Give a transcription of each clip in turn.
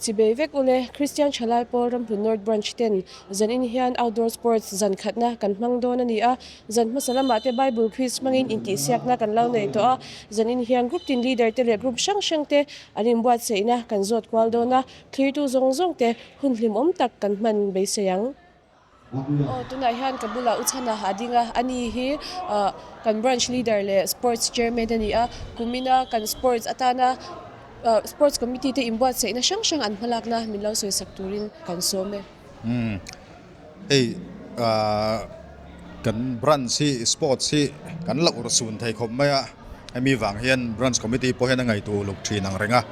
Chibei vek ule, Kristian Thalai Pawl Ramhlun North Branch ten zanin hian Outdoor Sports zan khatna kan hmang dawn a ni a, zan hmasa lamah te Bible Quiz hmangin intihsiakna kan lo nei tawh a, zanin hian Group tin Leader te leh Group hrang hrang te an inbuatsaihna kan zawt kual dawn a, thlirtu zawng zawng te hun hlimawm tak kan hman beisei ang. Aw tunah hian ka bulah U Chhana a ding a, ani hi kan branch leader leh sports chairman a ni a, kumina kan sports atana sports committee te inbuatsaihna hrang hrang an hmalakna min lo sawisak turin kan sawm e. Umm hei kan branch hi sports hi kan la urh sun thei khawp mai a, hemi vang hian branch committee pawh hian a ngaihtuah uluk thin ang reng a,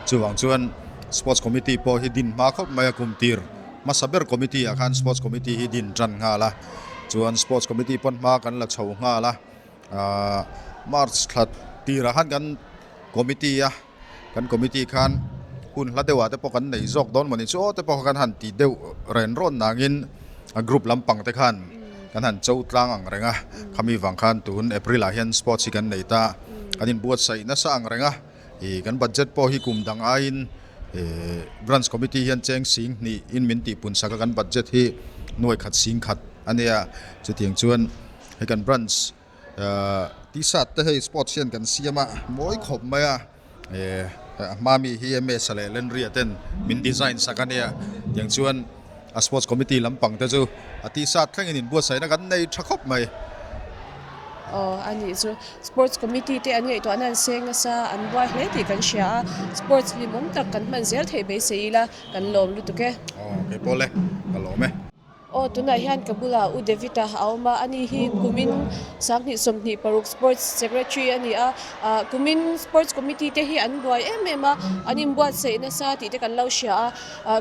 chuvang chuan sports committee pawh hi din hma khawp mai a kum tir. Hmasa ber committee ah khan sports committee hi din tan nghal a, chuan sports committee pawn hma kan la chho nghal a, ahh march thla tirah khan kan committee a, kan committee khan hun hla deuh ah te pawh kan nei zawk dawn mawni chu aw te pawh kha kan han ti deuh ren rawn nangin a group lampang te khan kan han cho tlang ang reng a, khami vang khan tun april ah hian sports hi kan nei ta, kan inbuatsaih nasa ang reng a. Ih kan budget pawh hi kum dang aiin ih branch committee hian cheng sing hnih in min tih pun sak a kan budget hi nuai khat sing khat a nia chutiang chuan hei kan branch ah t-shirt te hei sports hian kan siam a mawi khawp mai a ih a hma mi hi ms leh lenria ten min design sak a nia tiang chuan a sports committee lampang te chu a t-shirt thlengin inbuatsaihna kan nei tha khawp mai. Aw a nih chu sports committee te an ngaihtuahna an seng nasa an buai hle tih kan hria a sports hlimawm tak kan hman zel theih beisei ila kan lawm lutuk e. Aw kei pawh le ka lawm e. Aw tunah hian ka bulah U David a a awm a ani hi kumin sanghnih 26 sports secretary a ni a ah kumin sports committee te hi an buai em em a an inbuatsaih nasa tih te kan lo hria a.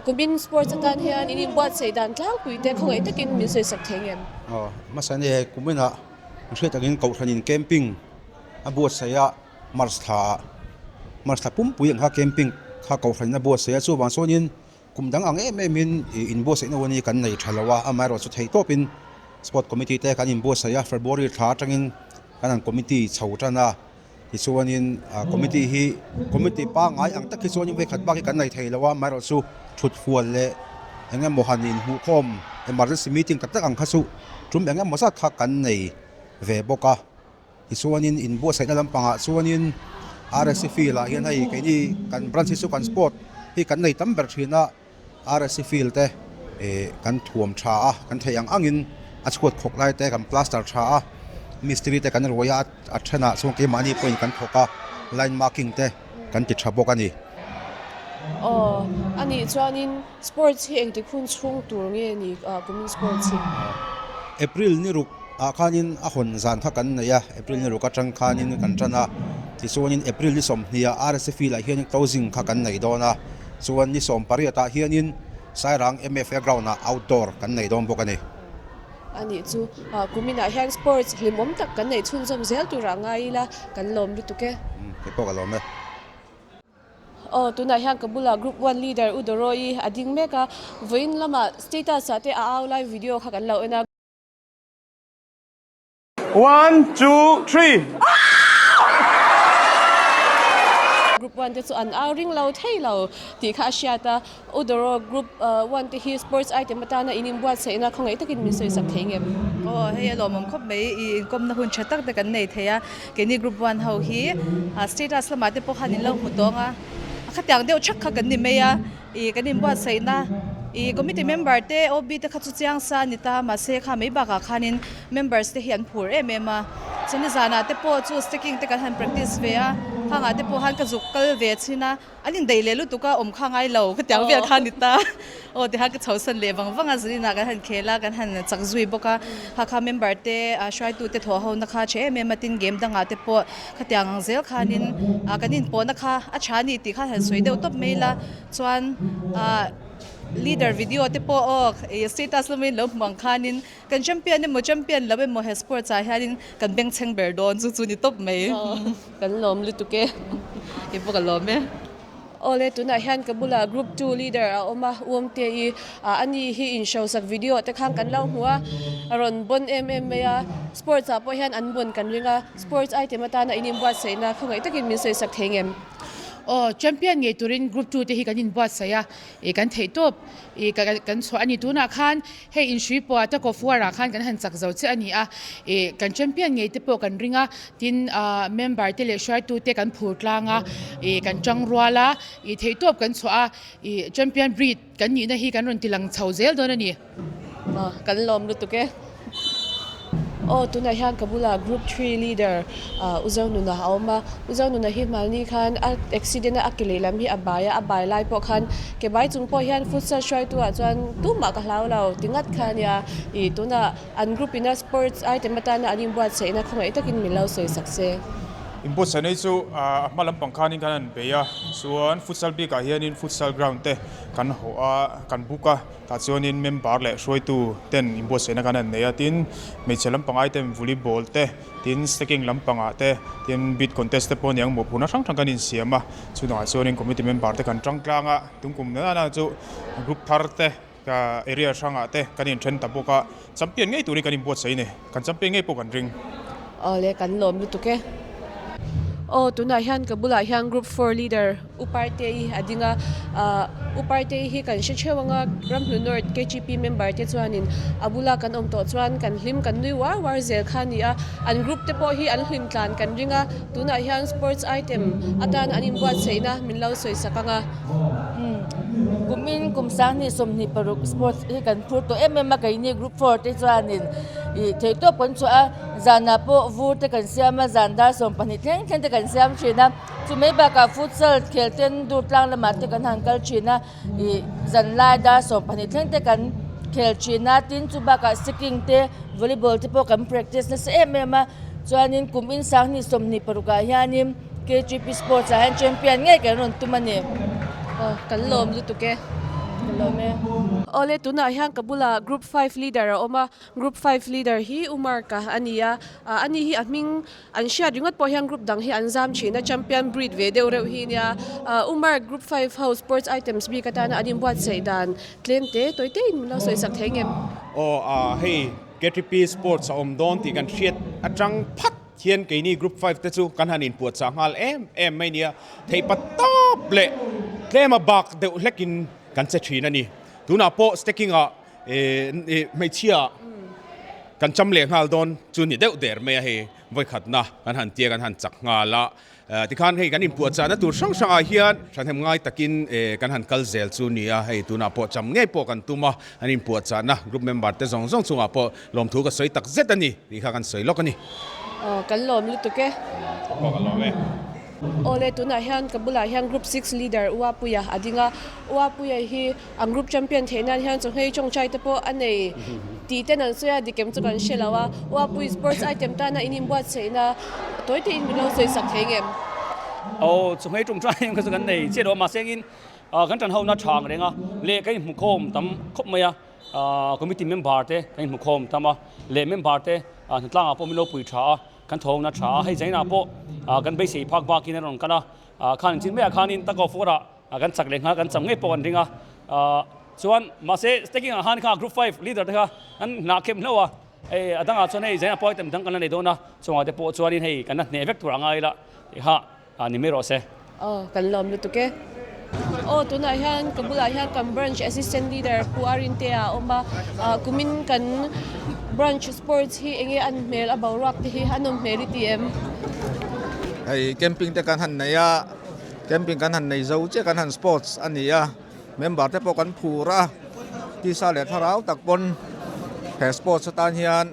Kumin sports atan hian in inbuatsaih dan tlangpui te khawngaih takin min sawisak thei ngem? Aw, hmasa ni hei kuminah an hriat angin Kohhranin camping a buatsaih a, March thla ah, March thla pumpui ang kha camping kha Kohhranin a buatsaih a, chuvang chuanin kum dang ang em em in inbuatsaihna hun hi kan nei tha lo a, amaherawhchu theihtawpin sport committee te kan inbuatsaih a, February thla atangin kan han committee chho tan a. Tichuanin committee hi committee pangngai ang tak hi chuanin vei khat bak hi kan nei thei lo a, amaherawhchu thut fual leh eng emaw han inhmuhkhawm emergency meeting tak tak ang kha chu tum eng emaw zat kha kan nei ve bawk a. Tichuanin inbuatsaihna lampangah chuanin RSC field ah hian hei keini kan branch hi chu kan sport hi kan nei tam ber thin a, RSC field te kan thuam tha a, kan theih ang angin a chhuat khawk lai te kan plaster tha a, mistiri te kan ruai a, a thenah chuan keimahni pawhin kan thawk a, line marking te kan ti tha bawk a ni. Aw, a nih chuanin sports hi engtik hun chhung tur nge ni kumin sports hi? April ni ruk ah khanin a hawn zan kha kan nei a, April ni ruk atang khanin kan tan a, tichuanin April ni 20 ah RSC field ah hianin closing kha kan nei dawn a. Chuan ni 18 ah hianin Sairang MFA ground ah outdoor kan nei dawn bawk a ni. A nih chu, kumin ah hian sports hlimawm tak kan neih chhunzawm zel turah ngai ila kan lawm lutuk e. Kei pawh ka lawm e. Aw, tunah hian ka bulah Group One Leader U Doroy a ding mek a, vawiin lamah status ah te a au lai video kha kan lo en a. One, two, three. Group one te chu an au ring lo thei lo tih kha a hriat a, Udoro group one te hi sports item atana in inbuatsaihna khawngaih takin min sawisak thei ngem? Aw hei a lawmawm khawp mai, i inkawmna hun tha tak te kan nei thei a, keini group one ho hi status lamah te pawh khan in lo hmu tawng a, khatiang deuh thak kha kan ni mai a. I kan inbuatsaihna i committee member te OB te kha chu chiang sa a ni ta mahse kha mai bakah khanin members te hi an phur em em a chuan nizanah te pawh chu stacking te kan han practice ve a khangah te pawh khan ka zuk kal ve chhin a an indaih leh lutuk a awm kha ngai lo ka tiang vel kha a ni ta aw tikhan ka chhosan leh vang vang a zaninah kan han khel a kan han chak zui bawk a kha kha member te hruaitu te thawh ho na kha a tha em em a tin game dangah te pawh Khatiang ang zel khanin kan inpawhna kha a tha a ni tih khan han sawi deuh tawp mai ila chuan leader video te pawh aw status lama in lo hmu ang khanin kan champion emaw champion lo emaw he sports ah hianin kan bengchheng ber dawn chu chu ni tawp mai. Kan lawm lutuk e. Kei pawh ka lawm e. Awle tunah hian ka bulah group two leader a awm a, Uamte-i ani hi inhrosak video te khan kan lo hmu a, a rawn bon em em mai a, sports ah pawh hian an bon kan ring a, sports item atana in inbuatsaihna khawngaih takin min sawisak thei ngem? Aw, champion ngei turin group 2 te hi kan inbuatsaih a, ih kan theih tawp ih kan chhuah a ni. Tunah khan hei inhrui pawh tug of war ah khan kan han chak zo chiah a ni a, ih kan champion ngei te pawh kan ring a, tin ah member te leh hruaitu te kan phur tlang a, ih kan tang rual a, ih theih tawp kan chhuah a, ih champion breed kan nihna hi kan rawn ti lang chho zel dawn a ni. Aw kan lawm lutuk e. Aw tunah hian ka bulah group 3 leader ah U Zonuna a awm a, U Zonuna hi hmalni khan a accident a a ke lehlam hi a bai a, a bai lai pawh khan ke bai chung pawh hian futsal hruaitu ah chuan tumah ka hlau lo ti ngat kha a nia ih tunah an group ina sports item atana an inbuatsaihna khawngaih takin min lo sawi sak se. Inbuatsaihna hi chu a hma lampang khanin khan an bei a, chuan futsal bikah hianin futsal ground te kan hawh a, kan book a. Tah chuanin member leh hruaitu ten inbuatsaihna khan an nei a, tin hmeichhe lampang item volleyball te, tin stacking lampangah te, tin bid contest te pawh aniang mawhphurhna hrang hrang kan insiam a, chutah chuanin committee member te kan tang tlang a, tungkum nana chu group thar te area hrangah te kan inthen ta bawk a, champion ngei turin kan inbuatsaih a ni, kan champion ngei pawh kan ring. Awle kan lawm lutuk e. Aw tunah hian ka bulah hian group 4 leader U Partei a ding a, ah U Partei hi kan hre theuh ang a, Ramhlun North KGP member te chuanin a bula kan awm tawh chuan kan hlim kan nui uar uar zel kha a ni a, an group te pawh hi an hlim tlan kan ring a, tunah hian sports item atan an inbuatsaihna min lo sawi sak ang a. Kumin kum 2026 sports hi kan phur tawh em em a, keini group 4 te chuanin ih theihtawp kan chhuah a, zanah pawh vur te kan siam a, zan dar 12 thleng thleng te kan siam thin a. Chu mai bakah futsal khel ten dur tlang lamah te kan han kal thin a, ih zan lai dar 12 thleng te kan khel thin a, tin chu bakah skiing te volleyball te pawh kan practice nasa em em a, chuanin kum in 2026 ah hianin KGP sports ah hian champion ngei kan rawn tum a ni. Aw kan lawm lutuk e. Ka lawm e. Awle tunah hian ka bulah group 5 leader a awm a, group 5 leader hi U Mark-a a ni a, ani hi a hming An hriat ringawt pawh hian group dang hi an zam thin a, champion breed ve deuh reuh hi nia. U Mark group 5 ho sports items bik atana an inbuatsaih dan tlem te tawi te in min lo sawi sak thei ngem? Aw a hei KTP sports a awm dawn tih kan hriat atang phat hian keini group 5 te chu kan han inpuahchah nghal em em mai nia. Theih pa tawp leh tlema bak deuh hlekin kan che thin a ni. Tunah pawh stacking ah Hmeichhia kan cham leh nghal dawn chu ni deuh der mai a hei vawikhatna kan han tia kan han chak nghal a, tikhan hei kan inpuahchahna tur hrang hrangah hian thahnem ngai takin kan han kal zel chu ni a, hei tunah pawh cham ngei pawh kan tum a, an inpuahchahna group member te zawng zawng chungah pawh lawmthu ka sawi tak zet a ni tih kha kan sawi lawk a ni. Aw kan lawm lutuk e. Aw kan lawm e. Awle tunah hian ka bulah hian group 6 leader Uapuia a ding a, Uapuia hi An group champion theih nan hian chawhmei tawngtai te pawh a nei tih ten an sawi a, dikem chu kan hre lo a. Uapui sports item tana in inbuatsaihna tawi te in min lo sawi sak thei ngem? Aw, chawhmei tawngtai em kha chu kan nei chiah lo a, mahse engin kan tan ho na tha ang reng a, leh kan inhmukhawm tam khawp mai a, committee member te kan inhmukhawm tam a, leh member te hnatlangah pawh min lo pui tha a, kan tho na tha a, hei zainah pawh kan beisei phak bakin a rawn kal a, khan chin maiah khanin tug of war ah Kan chak leh nghal kan cham ngei pawh kan ring a, chuan mahse stacking ah khan kha group 5 leader te kha an hnah khem hlauh a, hei a dangah chuan hei zaina pawh item dang kan la nei dawn a, chungah te pawh chuanin hei kan la hneh vek tur a ngai ila tih kha ni mai rawh se. Aw kan lawm lutuk e. Aw tunah hian ka bulah hian kan branch assistant leader Pu Arintea a awm a, kumin kan branch sports hi enge an hmel a boruak te hi a nawm hmel i ti em? Hei camping te kan han nei a. Camping kan han nei zo chiah kan han sports a ni a, member te pawh kan phur a, tisa leh thlarau tak pawn he sports atan hian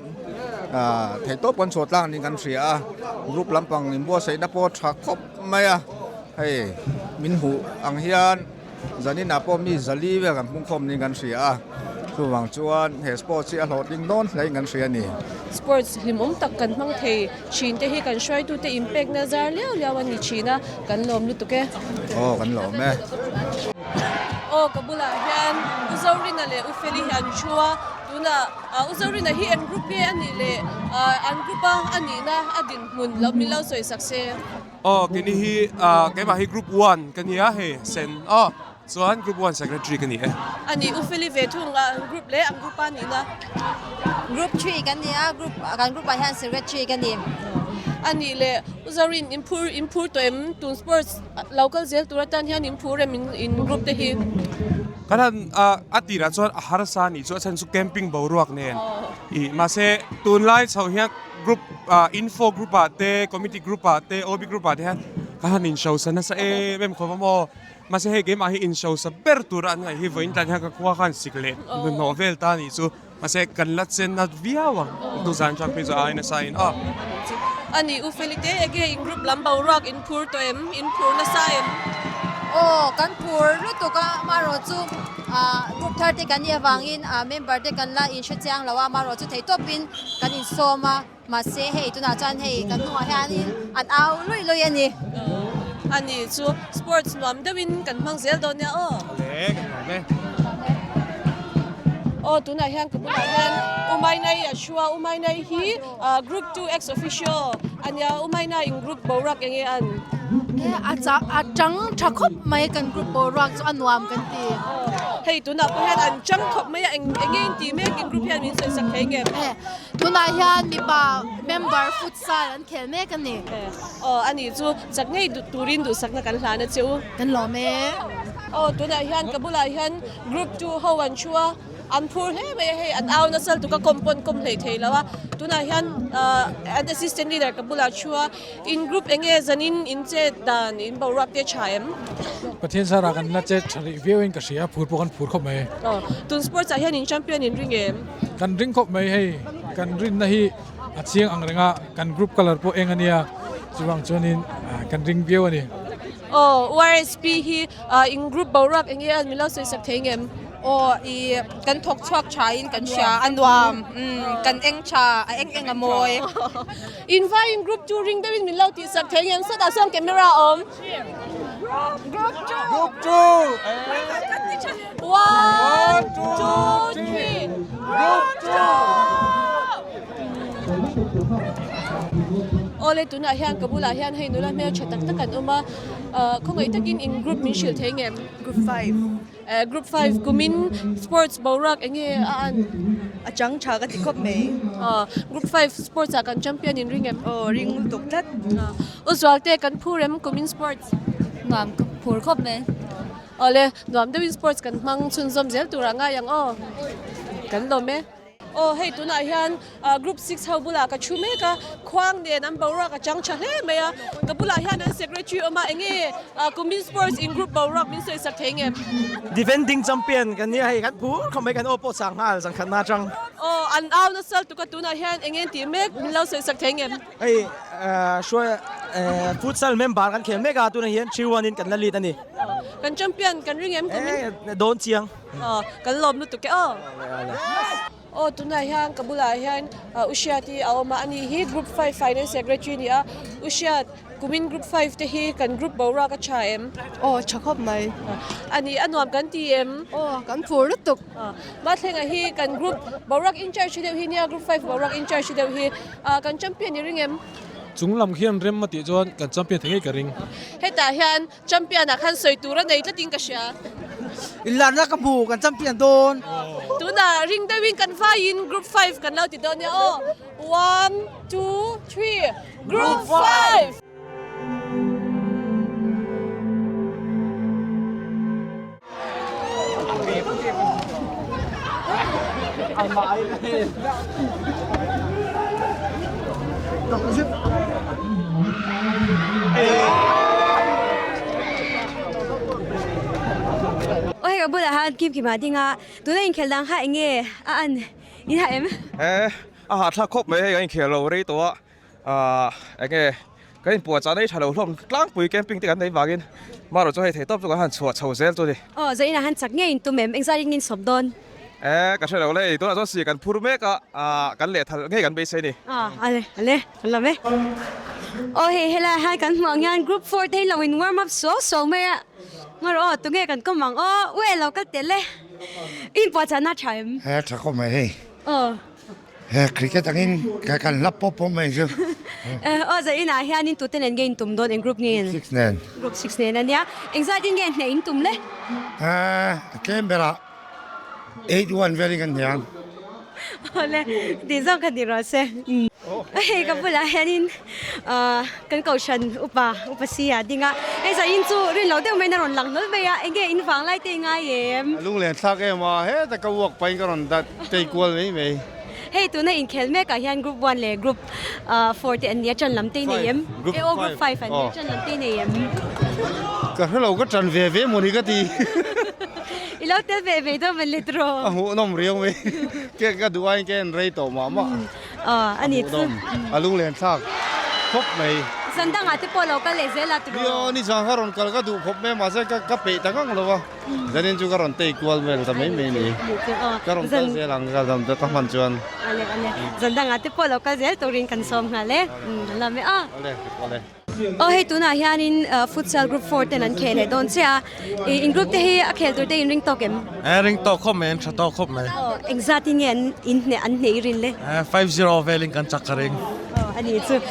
theihtawp kan chhuah tlang niin kan hria a, group lampang inbuatsaihna pawh tha khawp mai a, hei min hmuh ang hian zaninah pawh mi zali vel kan pungkhawm niin kan hria a, chuvang chuan he sports hi a hlawhtling dawn hle in kan hria a ni. Sports hlimawm tak kan hmang thei. Thin te hi kan hruaitute inpekna zar liau liau a ni thin a, kan lawm lutuk e. Aw kan lawm e. Aw ka bulah hian U Zorina leh U Feli hi an thu a, tunah U Zorina hi eng group nge a nih leh an group a a nihna a dinhmun lo min lo sawi sak se. Aw keini hi keimah hi group 1 ka nia hei sen aw chuan group 1 secretary ka ni e. A nih U Feli ve thung a group leh an group a nihna. Group 3 ka ni a group kan group ah hian secretary ka ni. A nih leh U Zorin in phur in phur tawh em? Tun sports lo kal zel tur atan hian in phur em in group te hi? Kan han a tirah chuan a harsa nih chu a chhan chu camping boruak nen ih mahse tunlai chhoh hian group info group ah te committee group ah te OB group ah te hian kan han inhrosa nasa em em khawp a maw mahse hei keimah hi inhrosa ber tura an ngaih hi vawiin tan hian ka khua khan sik leh hnuhnawh vel ta nih chu. Mahse kan la chen nat viau ang tu zan chang phei chu a aina sa in aw. A nih U Feli te ege in group lam boruak in phur tawh em? In phur nasa em? Aw kan phur lutuk a amaherawh chu group thar te kan nih avangin member te kan la in hre chiang lo a amaherawh chu thei tawpin kan insawm a mahse hei tunah chuan hei kan hnungah hianin an au luih luih a ni. A nih chu sports nuam deuhin kan hmang zel dawn nia aw. Awle kan nuam e. Aw tunah hian ka bulah hian Umainai a thu a, Umainai hi group 2 ex officio a nia, Umaina in group boruak eng nge an? A a chang tha khawp mai kan group boruak chu a nuam kan ti. Hei tunah pawh hian an chang khawp mai a, eng nge in tih mek in group hian min sawisak thei ngem? Tunah hian mipa member futsal an khel mek a ni. Aw a nih chu chak ngei turin duhsakna kan hlan a che u. Kan lawm e. Aw tunah hian ka bulah hian group 2 ho an thu a, an phur hle mai a hei an au nasa lutuk a kawm pawn kawm hleih thei lo a. Tunah hian an assistant leader ka bulah thu a, in group eng nge zanin in chet dan in boruak te tha em? Pathian sara kan la chet tha rih viau in ka hria, phur pawh kan phur khawp mai. Aw tun sports ah hian in champion in ring em? Kan ring khawp mai hei, kan rinna hi a chiang ang reng a, kan group colour pawh eng a nia, chuvang chuanin kan ring viau a ni. Aw, URSP hi in group boruak eng nge a min lo sawisak thei ngem? Aw, i kan thawk chhuak tha in kan hria, a nuam, kan eng tha, a eng eng a mawi. In vai in group chu ring deuhin min lo tihsak thei ngem? Sawtah sawn camera a awm. Group 2! Group 2! 1, 2, 3! Group 2! Awle tunah hian ka bulah hian hei nula hmel tha tak tak an awm a, khawngaih takin in group min hrilh thei ngem? Group 5. Group 5 kumin sports boruak eng nge a an? A chang tha ka ti khawp mai. Group 5 sports ah kan champion in ring em? Aw ring lutuk tlat. U Zualte kan phur em kumin sports? Nuam ka phur khawp mai. Awle, nuam deuhin sports kan hmang chhunzawm zel turah ngai ang aw. Kan lawm e. Aw hei tunah hian group 6 ho bulah ka thu mek a, khuang nen an boruak a chang tha hle mai a, ka bulah hian an secretary awm a, enge kumin sports in group boruak min sawisak thei ngem? Defending champion kan nia hei kan phur khawp mai kan aw pawh chang nghal zan khatna atang. Aw an au nasa lutuk a tunah hian enge an tih mek min lo sawisak thei ngem? Hei hruai futsal member kan khel mek a tunah hian 3-1 in kan la lead a ni. Kan champion kan ring em kumin? Dawn chiang. Kan lawm lutuk e aw. Aw tunah hian ka bulah hian U Hriat hi a awm a, ani hi group 5 finance secretary a ni a. U Hriat, kumin group 5 te hi kan group boruak a tha em? Aw tha khawp mai. Ani a nuam kan ti em? Aw kan phur lutuk. Mathlenga hi kan group boruak in charge deuh hi nia, group 5 boruak in charge deuh hi. Kan champion i ring em? Chung lam khian rem a tih chuan kan champion thei ngei ka ring. Hetah hian Champion ah khan sawi tur a nei tlatin ka hria. Inlarna ka hmu, kan champion dawn. Tunah ring deuhin kan vaiin group 5 kan lo ti dawn nia aw. One, two, three, group 5! Aw hei ka bulah han kim kim ah ding a tuna inkhel dang kha eng nge a an in ha em? He a hahthlak khawp mai hei kan inkhel lo rei tawh a Ahh eng nge kan inpuah chah na hi tha lo hlawm tlangpui camping te kan nei vangin marawh chu hei thei tawp chu kan han chhuah chho zel chu a ni. Aw zainah han chak ngei intum em engzat in in sawp dawn? E ka hre lo le tunah chuan si kan phur mek a ahh kan lehthal ngei kan beisei a ni. Aw ale ale kan lawm e. Aw hei helai hian kan hmuh ang hian group 4 te hi lo in warm up suau suau mai a marawh aw tunge kan kawm ang aw ueh lo kal tel e i inpuah chah na tha em? He tha khawp mai hei. Aw. He cricket angin ka kan hlap pawp pawp mai chu. Aw zah inah hianin tute nen nge in tum dawn eng group nge in? Group 6 nen. Group 6 nen ania. Engzat in nge hneh in tum le? A tlem berah 8-1 velin kan hniang. Awle, tih zawng kha ni rawh se. Hei ka bulah hianin kan kohhran upa upa si a ding a, hei zain chu rin lo deuh maiin a rawn lang hlawl mai a, enge in vang lai te i ngai em? A lunglen thlak em a, heta ka uak pahin ka rawn dat tei kual mai mai. Hei tuna inkhel mekah hian group one leh group 4 te an nia ṭan lam te i nei em? Group E aw group 5 an nia ṭan lam te i nei em? Ka hre lo ka ṭan ve ve mawni ka ti. I lo tel ve ve dawn man let rawh. A hmuhnawm riau mai. Ke ka duh aiin ka en rei tawh mah mah. Aw a ni chu. A lunglen thlak khawp mai. Zan dangah te pawh lo kal leh zel a tiraw? Nia ni zan kha rawn kal ka duh khawp mai mahse ka peih ta ngang lo va. Zanin chu ka rawn tei kual vel ta mai mai ni. Ka rawn kal zel ang ka dam ka hman chuan. Ale ale. Zan dangah te pawh lo kal zel turin kan sawm nghal e. Lawm e aw. Ale ale. Aw hei tunah hianin futsal group 4 ten an khel leh dawn chiah a. In group te hi a khel tur te in ring tawk em? Eh ring tawk khawp mai, an tha tawk khawp mai. Aw engzat in nge an in hneh an hneh i rin le? Eh 5-0 velin kan chak ka ring. Aw a ni chu.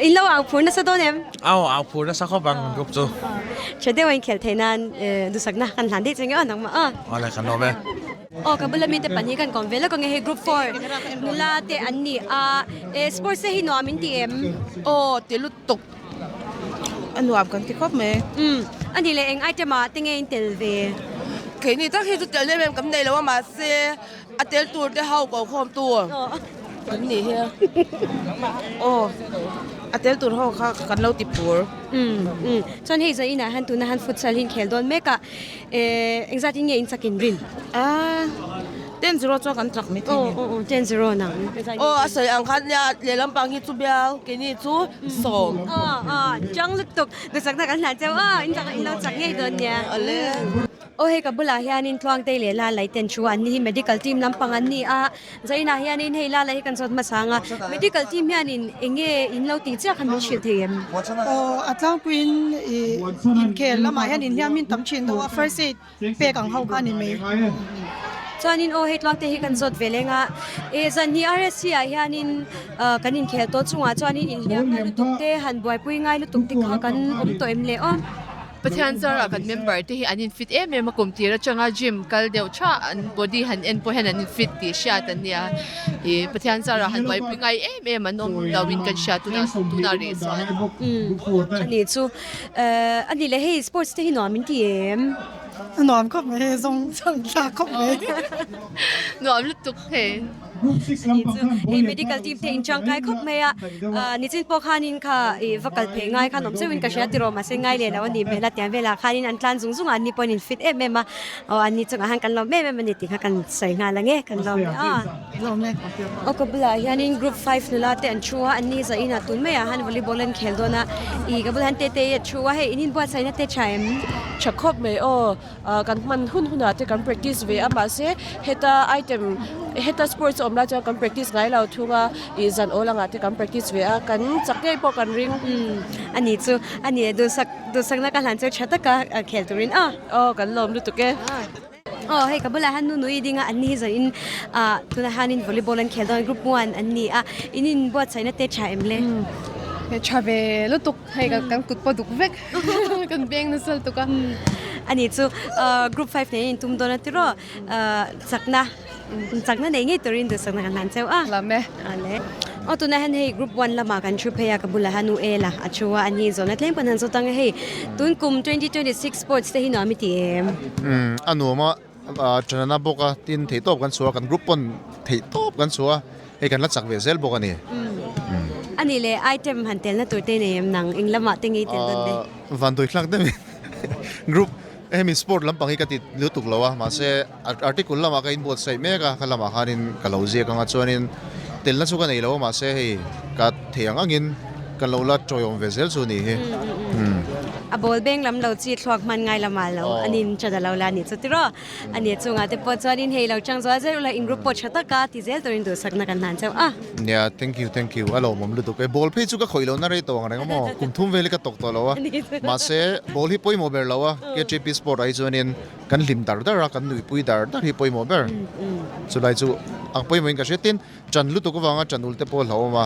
In lo au phur nasa dawn em? Au au phur nasa khawp ang group chu. Tha deuh a inkhel theih nan dusakna kan hlan daih che nge aw nangmah aw. Awle kan lawm e. Aw ka bula mite pahnih kan kawm ve lawk ange hei group 4 nula te an ni a eh sports te hi nuam in ti em? Aw ti lutuk a nuam kan ti khawp mai. Umm a nih leh eng item ah te nge in tel ve? Keini tak hi chu tel em em kan nei lo a mahse A tel tur te ho ko khawm tu kan nih hi aw a tel tur ho kha kan lo ti phur. Umm umm chuan hei zain ah hian tuna han futsal hi in khel dawn mek a eh engzat in nge in chak in rin? Ah 10-0 chuan kan chak mai thei ni. Aw aw 10-0 nang. Aw a sawi ang khan nia lehlam pang hi chu bial keini chu sawm. Aw aw chang lutuk duhsakna kan hlan cheu aw in chak in lo chak ngei dawn nia. Awle. Aw hei ka bulah hianin Tluangtei leh Lalai ten thu an ni hi medical team lampang an ni a, Zainah hianin hei Lalai hi kan zawt hmasa ang a, medical team hianin eng nge in lo tih chiah kha min hrilh thei em? Aw a tlangpuiin ih inkhel lamah hian inhliamin tam thin deuh a, first aid pek ang ho kha a ni mai. Chuanin aw hei Tluangtei hi kan zawt ve leng a, ih zanhnih RSC ah hianin kan inkhel tawh chungah chuanin inhliamna lutuk te han buaipui ngai lutuk te kha kan awm tawh em le aw? Pathian zarah kan member te hi an in fit em em a, kum tir atanga gym kal deuh tha an body han en pawh hian an in fit tih hriat an nia. Ih Pathian zarah han buaipui ngai em em an awm lo in kan hria tunah tunah rih chuan. Umm a nih chu. Eh a nih leh hei sports te hi nuam in ti em? A nuam khawp mai hei zawng chang thlak khawp mai. Nuam lutuk hei. Ani chu hei medical team te in tangkai khawp mai a, nichin pawh khanin kha ih va kal phei ngai khan awm zeuhin ka hria tiraw mahse ngai leh lo a nih hmel a tiang velah khanin an tlan zung zung a anni pawhin in fit em em a, aw anni chungah khan kan lawm em em a ni tih kha kan sawi nghal ang e kan lawm e aw. Aw ka bulah hianin group 5 nula te an thu a anni za inah tun maiah han volleyball an khel dawn a, ih ka bulah hian tete hi a thu a hei in inbuatsaihna te tha em? Tha khawp mai aw. Kan hman hun hunah te kan practice ve a mahse heta item heta sports a awm lai chuan kan practice ngai lo thung a ih zan awl angah te kan practice ve a kan chak ngei pawh kan ring. Umm a ni chu a ni duhsak duhsakna ka hlan chu tha taka khel turin aw. Aw kan lawm lutuk e. Aw hei ka bulah hian nu nui ding a an ni hi zawh in ah tunah hianin volleyball an khel dawn group 1 an ni a in inbuatsaihna te tha em le? He tha ve lutuk hei kan kut pawh duk vek. Kan beng nasa lutuk a. Ani chu group 5 nen in tum dawn a tiraw chakna chakna nei ngei turin duhsakna kan hlan cheu a. Lam e. Ale. Aw tunah hian hei group 1 lamah kan thu phei a ka bulah hian U Ela a thu a ani zawhna tlem pawn han zawt ang a hei tun kum 2026 sports te hi nuam i ti em? Umm a nuam a tanana bawk a tin theihtawp kan chhuah a kan group pawn theihtawp kan chhuah a hei kan la chak ve zel bawk a ni. A nih leh item han telna tur te nei em nang eng lamah te ngei tel dawn le? Vanduai thlak deuhin group hemi sport lampang hi ka ti lutuk lo a mahse article lamah ka inbuatsaih mek a kha lamah khanin ka lo ziak ang a chuanin telna chu ka nei lo a mahse hei ka thei ang angin ka lo la tawiawm ve zel chu a nih hi. A ball beng lam lo chi thluak hman ngai lamah lo an in chan a lo la a nih chu tiraw? A nih chungah te pawh chuanin hei lo chang zual zel ula in group pawh tha taka ti zel turin duhsakna kan hlan chauh a. Nia, thank you, thank you. A lawmawm lutuk e. Ball phei chu ka khawih lohna rei tawh ang reng a maw? Kum thum vel hi ka tawk tawh lo a. Mahse, ball hi pawimawh ber lo a. KTP Sport ah hi chuanin kan hlim dar dar a, kan nuihpui dar dar hi pawimawh ber. Chulai chu ang pawimawhin ka hria. Tin, Ṭan lutuk avanga ṭan ul te pawh a hlauhawm a,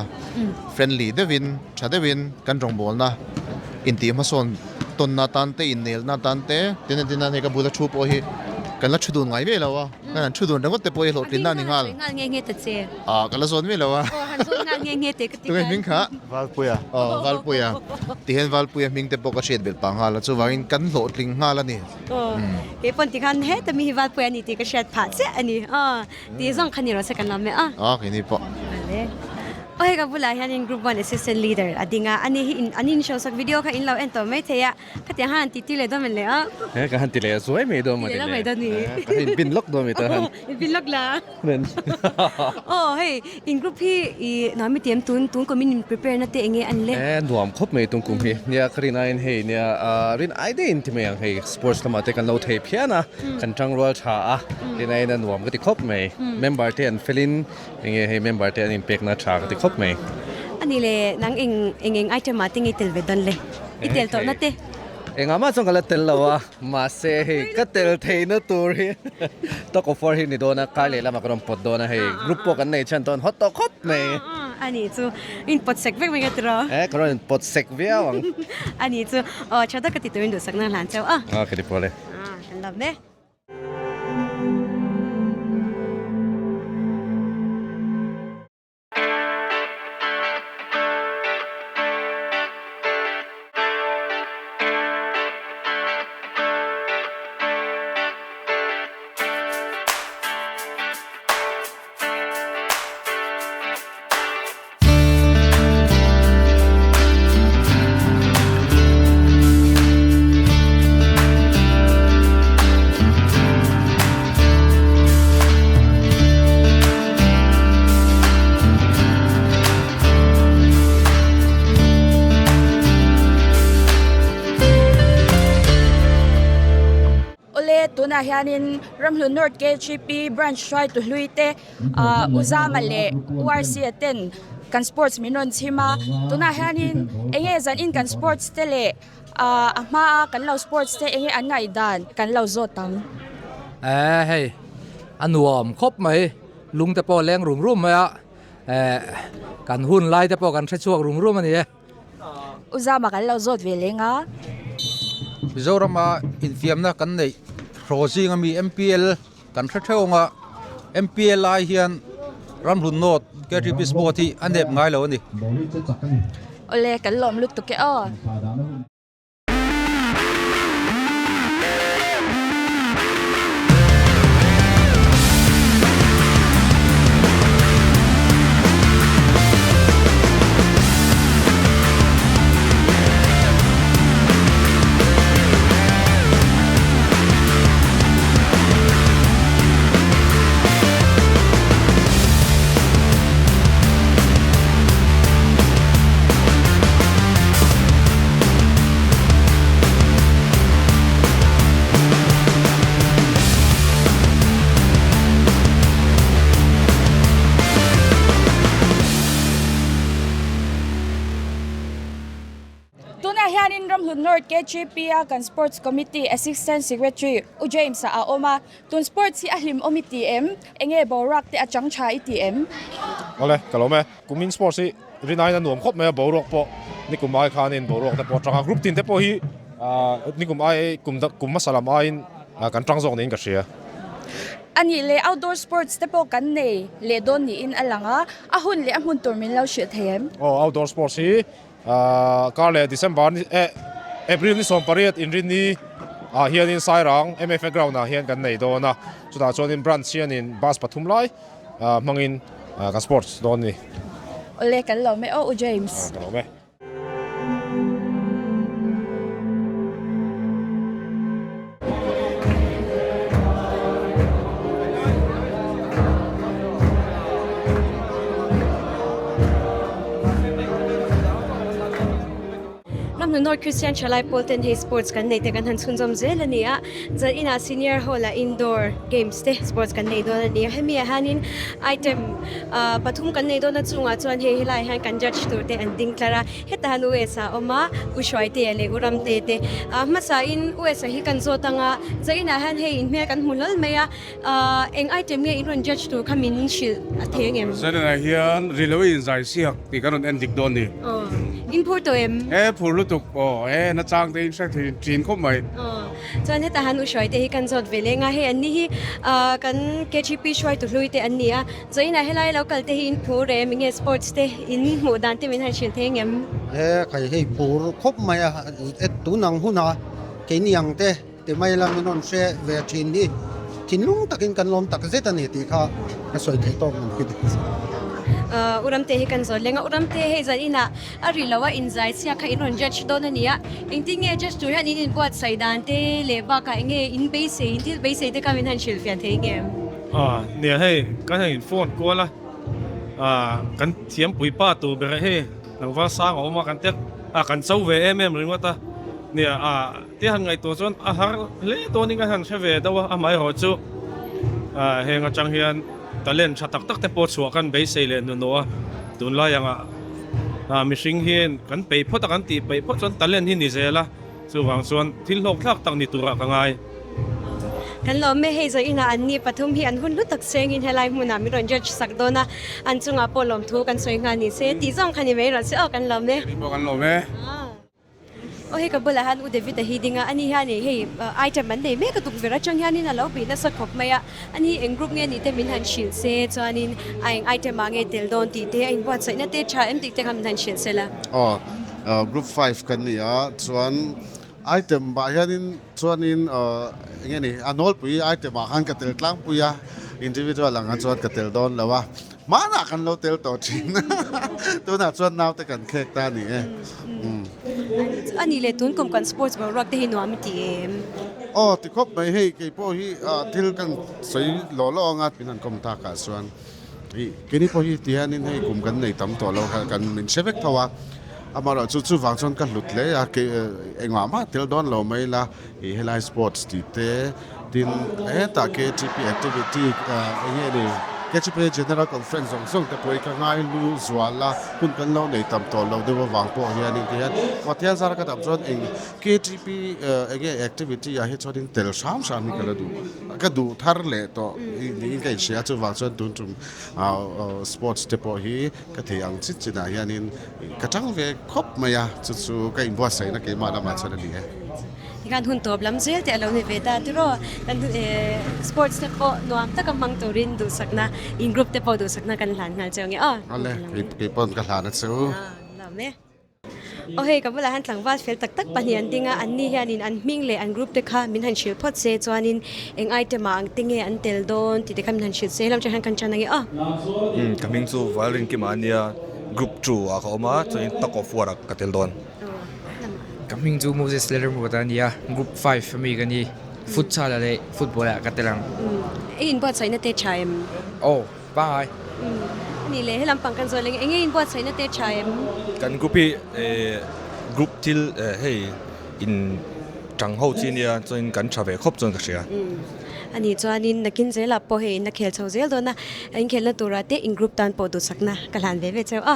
friendly deuhin, ṭha deuhin kan rawngbawlna intih hmasawn tawnna atan te, innelna atan te, tin a tin a hei ka bula thu pawh hi kan la thu dun ngai miah lo a, kan han thu dun ringawt te pawh hi hlawhtlinna a ni nghal. Ngal nge nge ta che. Ah, ka la zawn miah lo a. Han zawt nghal nge nge teh ka ti Tunge hming kha? Valpuia. Aw Valpuia. Tihian Valpuia hming te pawh ka hriat belh pah nghal a, chuvangin kan hlawhtling nghal a ni. Aw kei pawn tikhan heta mi hi Valpuia a ni tih ka hriat phah chiah a ni. Aw tih zawng kha ni rawh se kan lam e a. Aw keini pawh. Vale. Aw hei ka bulah hianin group one assistant leader a ding a, ani hi an inhrosak video kha in lo en tawh maithei a. Khatiang han ti ti leh dawn men le a. He ka han ti leh zuai mai dawn mawni le. Ti leh mai dawn ni. Ka in pin lawk dawn mi ta han. In pin lawk la. Aw hei in group hi i nuam i tiam tun tun kum in in prepare na te enge an le. E nuam khawp mai tung kum hi. Nia ka rin aiin hei nia rin ai deuh in ti mai ang hei sports lamah te kan lo thei phian a kan tangrual tha a rin aiin a nuam ka ti khawp mai. Member te an fel in enge hei member te an in pek na tha ka ti khawp mai. Ani le nang eng eng eng item ah te nge tel ve dawn le? I tel tawh na te. Engah mah chuan ka la tel lo a, mahse hei ka tel theihna tur hi talk of war hi ni dawn a, kar leh lamah ka rawn pawt dawn a hei group pawh kan nei chhan dawn hawt tawh khawp mai. Ani chu in pawt sek vek mai ka ti rawh. E ka rawn in pawt sek viau ang. Ani chu aw tha tak ka ti turin duhsakna hlan chauh a. Aw ka ti pawh le. Kan lawm e. Awle, tunah hianin Ramhlun North KGP Branch hruaitu hlui te U Zama leh U Rc-a ten kan sports min rawn chhim a, tunah hianin enge zanin kan sports te leh A hmaa kan lo sports te enge an ngaihdan kan lo zawt ang. Eh hei a nuam khawp mai lung te pawh a leng rum rum mai a eh kan hun lai te pawh kan hre chhuak rum rum a ni e. U Zama kan lo zawt ve leng a. Mizorama infiamna kan neih hraw zing ami MPL kan hre theuh ang a, MPL ai hian Ramhlun North KTP Sport hi a nep ngai lo a ni. Awle, kan lawm lutuk e aw. Tunah hianin Ramhlun North KGP a kan Sports Committee Assistant Secretary U James-a a awm a, tun sports hi a hlimawm i ti em? Enge boruak te a chang tha i ti em? Awle, ka lawm e. Kumin sports hi rinaiin a nuam khawp mai a, boruak pawh nikum ai khanin boruak te pawh a tang a, group tin te pawh hi nikum ai kum kum hmasa lam aiin kan tang zawk niin ka hria. A nih leh outdoor sports te pawh kan nei leh dawn niin a lang a, a hun leh a hmun tur min lo hrilh thei em? Aw, outdoor sports hi Kar leh December ni eh April ni 18 inrinni ah hianin Sairang MFA ground ah hian kan nei dawn a, chutah chuanin branch hianin bus pathum lai hmangin kan sports dawn a ni. Awle kan lawm e aw U James. Ka lawm e. Ramhnu North Christian Thalai pawl ten hei sports kan nei te kan han chhunzawm zel a ni a, zan inah senior hall ah indoor games te sports kan nei dawn a ni a, hemi ah hianin item ah pathum kan nei dawn a chungah chuan hei helaiah hian kan judge tur te an ding tlar a. Heta han US ah a awm a, U Hruaite leh U Ramte te. Ah hmasain US ah hi kan zawt ang a, Zainah hian hei in hmel kan hmu hlawl mai a, ah eng item nge in rawn judge tur kha min hrilh a thei ang em? Zainah hian ri lo in zai siak tih kan rawn en dik dawn ni. Aw, In phur tawh em? E phur lutuk aw e nachang te in hre thei thin khawp mai. Aw chuan heta han u hruai te hi kan zawt ve leng a, hei an ni hi ah kan KGP hruaitu hlui te an ni a, zawiinah helai lo kal te hi in phur em enge sports te in hmuh dan te min han hrilh thei engem? E khai hei phur khawp mai a, e tun ang hunah keini ang te ti mai la min rawn hre ve thin hi thinlung takin kan lawm tak zet a ni tih kha ka sawi theih tawk ang hi. U Ramte hi kan zawt leng a, U Ramte hei zan inah a ri lo a inzai chhiak kha in rawn judge dawn a ni a, engtin nge judge tur hian in inbuatsaih dan te leh bakah eng nge in beisei, in thil beisei te kha min han hrilhfiah thei ngem? Nia hei kan han in phone kual a, kan thiampui pa tur ber hei tlangval sang a awm a kan tia kan cho ve em em ringawt a, nia Te han ngaihtuah chuan a har hle dawnin ka han hre ve deuh a, amaherawh chu heng atang hian talent tha tak tak te pawh chhuah kan beisei leh hnuhnawh a, tunlai angah mihring hian kan peih phawt a, kan tih peih phawt chuan talent hi ni zel a, chuvang chuan thil hlawk thlak tak ni turah ka ngai. Kan lawm e, hei zawh inah an ni pathum hi an hun hlu tak sengin helai hmunah min rawn judge sak dawn a, an chungah pawh lawmthu kan sawi nghal ni se tih zawng kha ni mai rawh se aw kan lawm e. Kei pawh kan lawm e. Aw hei ka bulah hian U David a hi ding a, ani hian ih hei item an nei mek a tukverh atang hianin a lo bih nasa khawp mai a, ani hi eng group nge nih te min han hrilh se chuanin a eng item ah nge tel dawn tih te a inbuatsaihna te tha em tih te kha min han hrilh se la. Aw group five kan ni a chuan item ah hianin chuanin eng nge ni a nawlpui item ah khan ka tel tlangpui a individual ang ah chuan ka tel dawn lo a. Hmanah kan lo tel tawh thin tunah chuan naute kan khek ta a ni e. A nih leh tun kum kan sports boruak te hi nuam i ti em? Aw ti khawp mai hei kei pawh hi thil kan sawi lawh lawh anga min han kawm takah chuan ih keini pawh hi ti hianin hei kum kan nei tam tawh lo kha kan min hre vek tho a amaherawh chu chuvang chuan ka hlut hle a kei engmah mah tel dawn lo mai ila ih helai sports tih te Tin, hetah KTP activity eng nge ni, KTP General Conference zawng zawng te pawh hi ka ngai lu zual a, hun kan lo nei tam tawh lo deuh avang pawh hianin ti hian Pathian zara ka dam chuan eng KTP eng nge activity ah hi chuanin tel hram hram hi ka la duh, ka duh thar leh tawh niin ka inhria a, chuvang chuan tun tum sports te pawh hi ka thei ang chin chinah hianin ka tang ve khawp mai a, chu chu ka inbuatsaihna keimah lamah chuan a ni e. Tikhan hun tawp lam zel te a lo ni ve ta tiraw kan sports te pawh nuam taka hmang turin duhsakna in group te pawh duhsakna kan hlan nghal cheu nge aw. Awle kei pawn ka hlan a cheu. Lawm e. Aw hei ka bulah hian tlangval fel tak tak pahnih an ding a an ni hianin an hming leh an group te kha min han hrilh phawt se chuanin eng item ah ang te nge an tel dawn tih te kha min han hrilh se helam atang hian kan tan ange aw. Umm ka hming chu Valrinkima ania group two ah ka awm a chuanin tug of war ah ka tel dawn. Ka hming chu Moses Lalremruata a ni a, Group 5 ami ka ni. Futsal ah leh football ah ka tel ang. I inbuatsaihna te tha em? Aw, pangai. Ani leh helam pang kan zawh leh enge inbuatsaihna te tha em? Kan group hi group thil hei in tang ho chi nia chuan kan tha ve khawp chuan ka hria. Ani chuanin nakin zelah pawh hei in la khel chho zel dawn a, inkhelhna turah te in group tan pawh duhsakna ka hlan ve ve cheu a.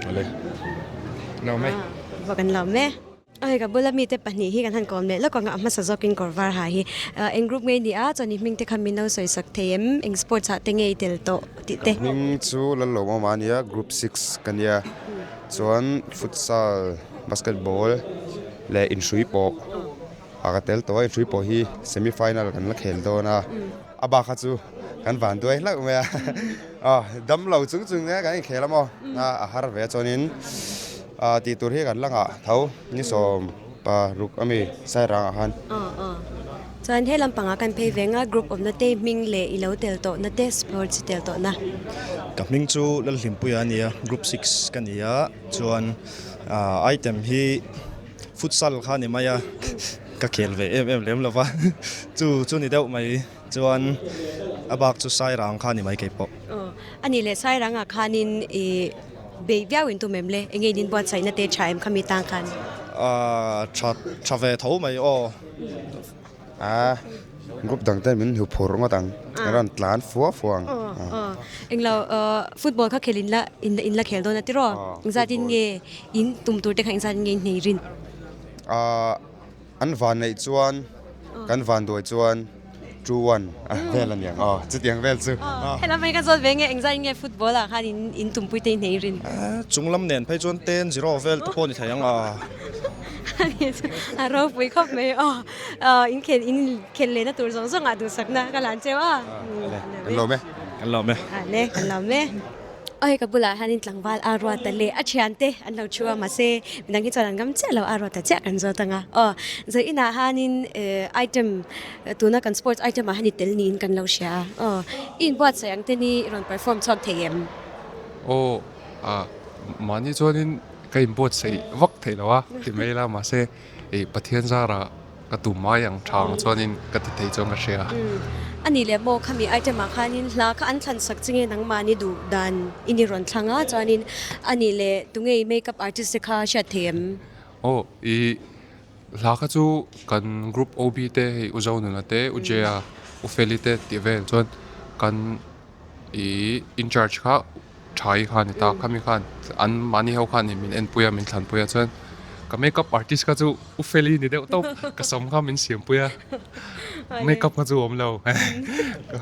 Awle. Lawm e. Va kan lawm e. Hei ka bula mite pahnih hi kan han kawm leh lawk ang a, a hmasa zawkin kawr var ha hi. Eng group nge ni a, chuan i hming te kha min lo sawi sak thei em? Eng sports ah te nge i tel tawh tih te? Ka hming chu Lalawmawma a nia, group six ka nia. Chuan futsal, basketball leh inhrui pawh a ka tel tawh a, inhrui pawh hi semi final kan la khel dawn a, a bak kha chu kan van duai hlauh mai a, aw dam lo chung chung nia kan inkhel a maw, a har ve chuanin tih tur hi kan la ngah tho ni 16 ami Sairang ah khan. Chuan he lampangah kan phei ve nga group awmna te hming leh i lo tel tawhna te sports i tel tawhna. Ka hming chu Lalhlimpuia a nia, group six ka ni a, chuan item hi Futsal kha ni mai a, ka khel ve em em lem lo va, chu chu ni deuh mai chuan a bak chu Sairang kha ni mai kei pawh. Aw, a nih leh Sairangah khanin i bei viau in tum em le? Enge in inbuatsaihna te tha em khami tang khan? Aaa, tha tha ve tho mai aw. A group dang te min hmu phur ngawt ang, a rawn tlan fua fua ang. Englo football kha khel in la in la khel dawn a tiraw? Engzat in nge in tum tur te kha engzat in nge in hnei rin? An van neih chuan kan van duai chuan 2-1 vel a niang aw chutiang vel chu. Helam hi ka zawt ve nge engzah in nge football ah khan in in tumpui te in hei rin? Chung lam nen phei chuan 10-0 vel te pawh ni thei ang a. Ani chu a ropui khawp mai aw in khel in khel lehna tur zawng zawng ah duhsakna ka lan cheu a. Kan lawm e. Kan lawm e. Ale kan lawm e. Aw hei ka bulah hianin tlangval a ruata leh a thiante an lo thu a mahse midang hi chuan an ngam chiah lo a ruata chiah kan zawt ang a aw zawi inah hianin eh item tuna kan sports item ah hian i tel niin kan lo hria a aw i inbuatsaih ang te ni i rawn perform chhuak thei em? Aw ah mahni chuanin ka inbuatsaih vak theih lo a ti mai ila mahse ih Pathian zarah Ka tum mai ang tha ang chuanin ka ti thei chuan ka hria. A nih leh maw khami item ah khanin hla kha an thlan sak che nge nangmahni duh dan i ni rawn thlang a chuanin a nih leh tunge i makeup artist te kha hriat thei em? Aw i hla kha chu kan group OB te hei U Zonuna te U Jaya U Feli te tih vel chuan kan i in charge kha Thai kha a ni ta, khami khan an mahni ho khan min enpui a, min thlanpui a chuan ka makeup artist kha chu U Feli ni deuh tawp, ka sam kha min siampui a, makeup kha chu a awm lo, ka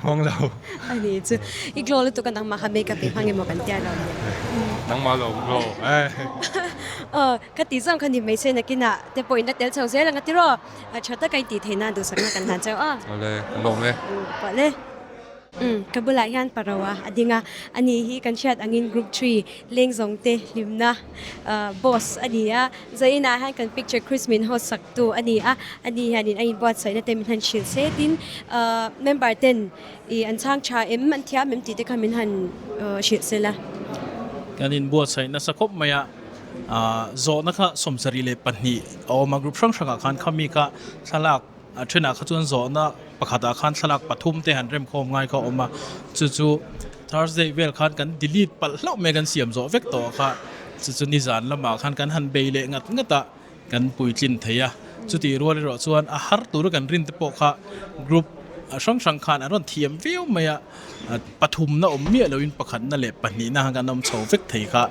hmang lo. A ni chu, i glow lutuk a nangmah kha makeup i hmang emaw kan tia lo nia. Nangmah lo glow eh. Aw, ka tih zawng kha ni hmeichhe nakinah te pawh in la tel chho zel ang a tiraw, tha taka in tih theih nan duhsakna kan hlan chauh a. Awle, kan lawm e. Pawh le. Umm, ka bulah hian Paroa a ding a, ani hi kan hriat angin Group 3 lengzawng te hlimna boss a ni a, Zainah hian kan picture Chris min host sak tu a ni a, ani hianin a inbuatsaihna te min han hrilh setin member ten ih an chhang tha em, an thiam em tih te kha min han hrilh sela. Kan inbuatsaih nasa khawp mai a, zawhna kha 72 a awm a, group hrang hrangah khan khami kha thlalak A thenah kha chuan zawhna pakhatah khan thlalak pathum te han remkhawm ngai kha a awm a, chu chu Thursday vel khan kan delete palh hlauh mai kan siam zawh vek tawh kha, chu chu nizan lamah khan kan han bei leh ngat ngat a, kan puitlin thei a, chutih rual erawh chuan a har tura kan rin te pawh kha group hrang hrang khan an rawn thiam viau mai a, pathumna awm miah loin pakhatna leh pahnihna khan kan awm chho vek thei kha,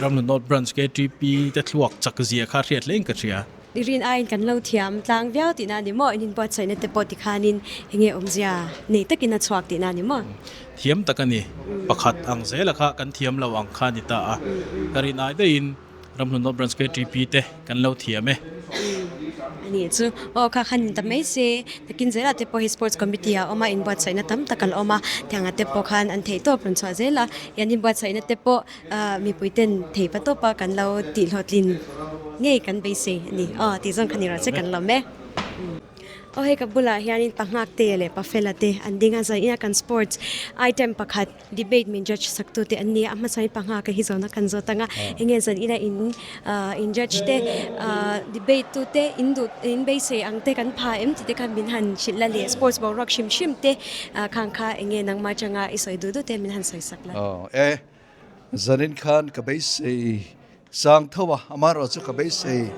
Ramhlun North Branch KTP te thluak chak zia kha hriat hle in ka hria. I rin aiin kan lo thiam tlang viau tihna a ni maw? In inbuatsaihna te pawh tikhanin enge awmzia nei takin a chhuak tihna a ni maw? Thiam tak a ni. Pakhat ang zela kha kan thiam lo ang kha a ni ta a. Ka rin ai daihin Ramhlun North Branch KTP te kan lo thiam e. A nih chu. Aw kha khan in ta mai se. Takin zelah te pawh hi Sports Committee ah a awm a, inbuatsaihna tam tak a la awm a. Tiangah te pawh khan an theihtawp rawn chhuah zel a. An inbuatsaihna te pawh Mipui ten thei pa tawpa kan lo tih hlawhtlin ngei kan beisei a ni. Aw tih zawng kha ni rawh che kan lawm e. Aw hei ka bulah hianin pa Nghaktea leh pa Fela te an ding a, zanin a kan sports item pakhat debate min judge sak tu te an ni a, a hmasa in pa Nghaka hi zawhna kan zawt ang a, enge zanin a in in judge te debate tu te in duh in beisei ang te kan pha em tih te kha min han hrilh la leh sports boruak hrim hrim te khang kha enge nangmah atanga i sawi duh duh te min han sawi sak la. Aw e. Zanin khan ka beisei sang tho a, amaherawh chu ka beisei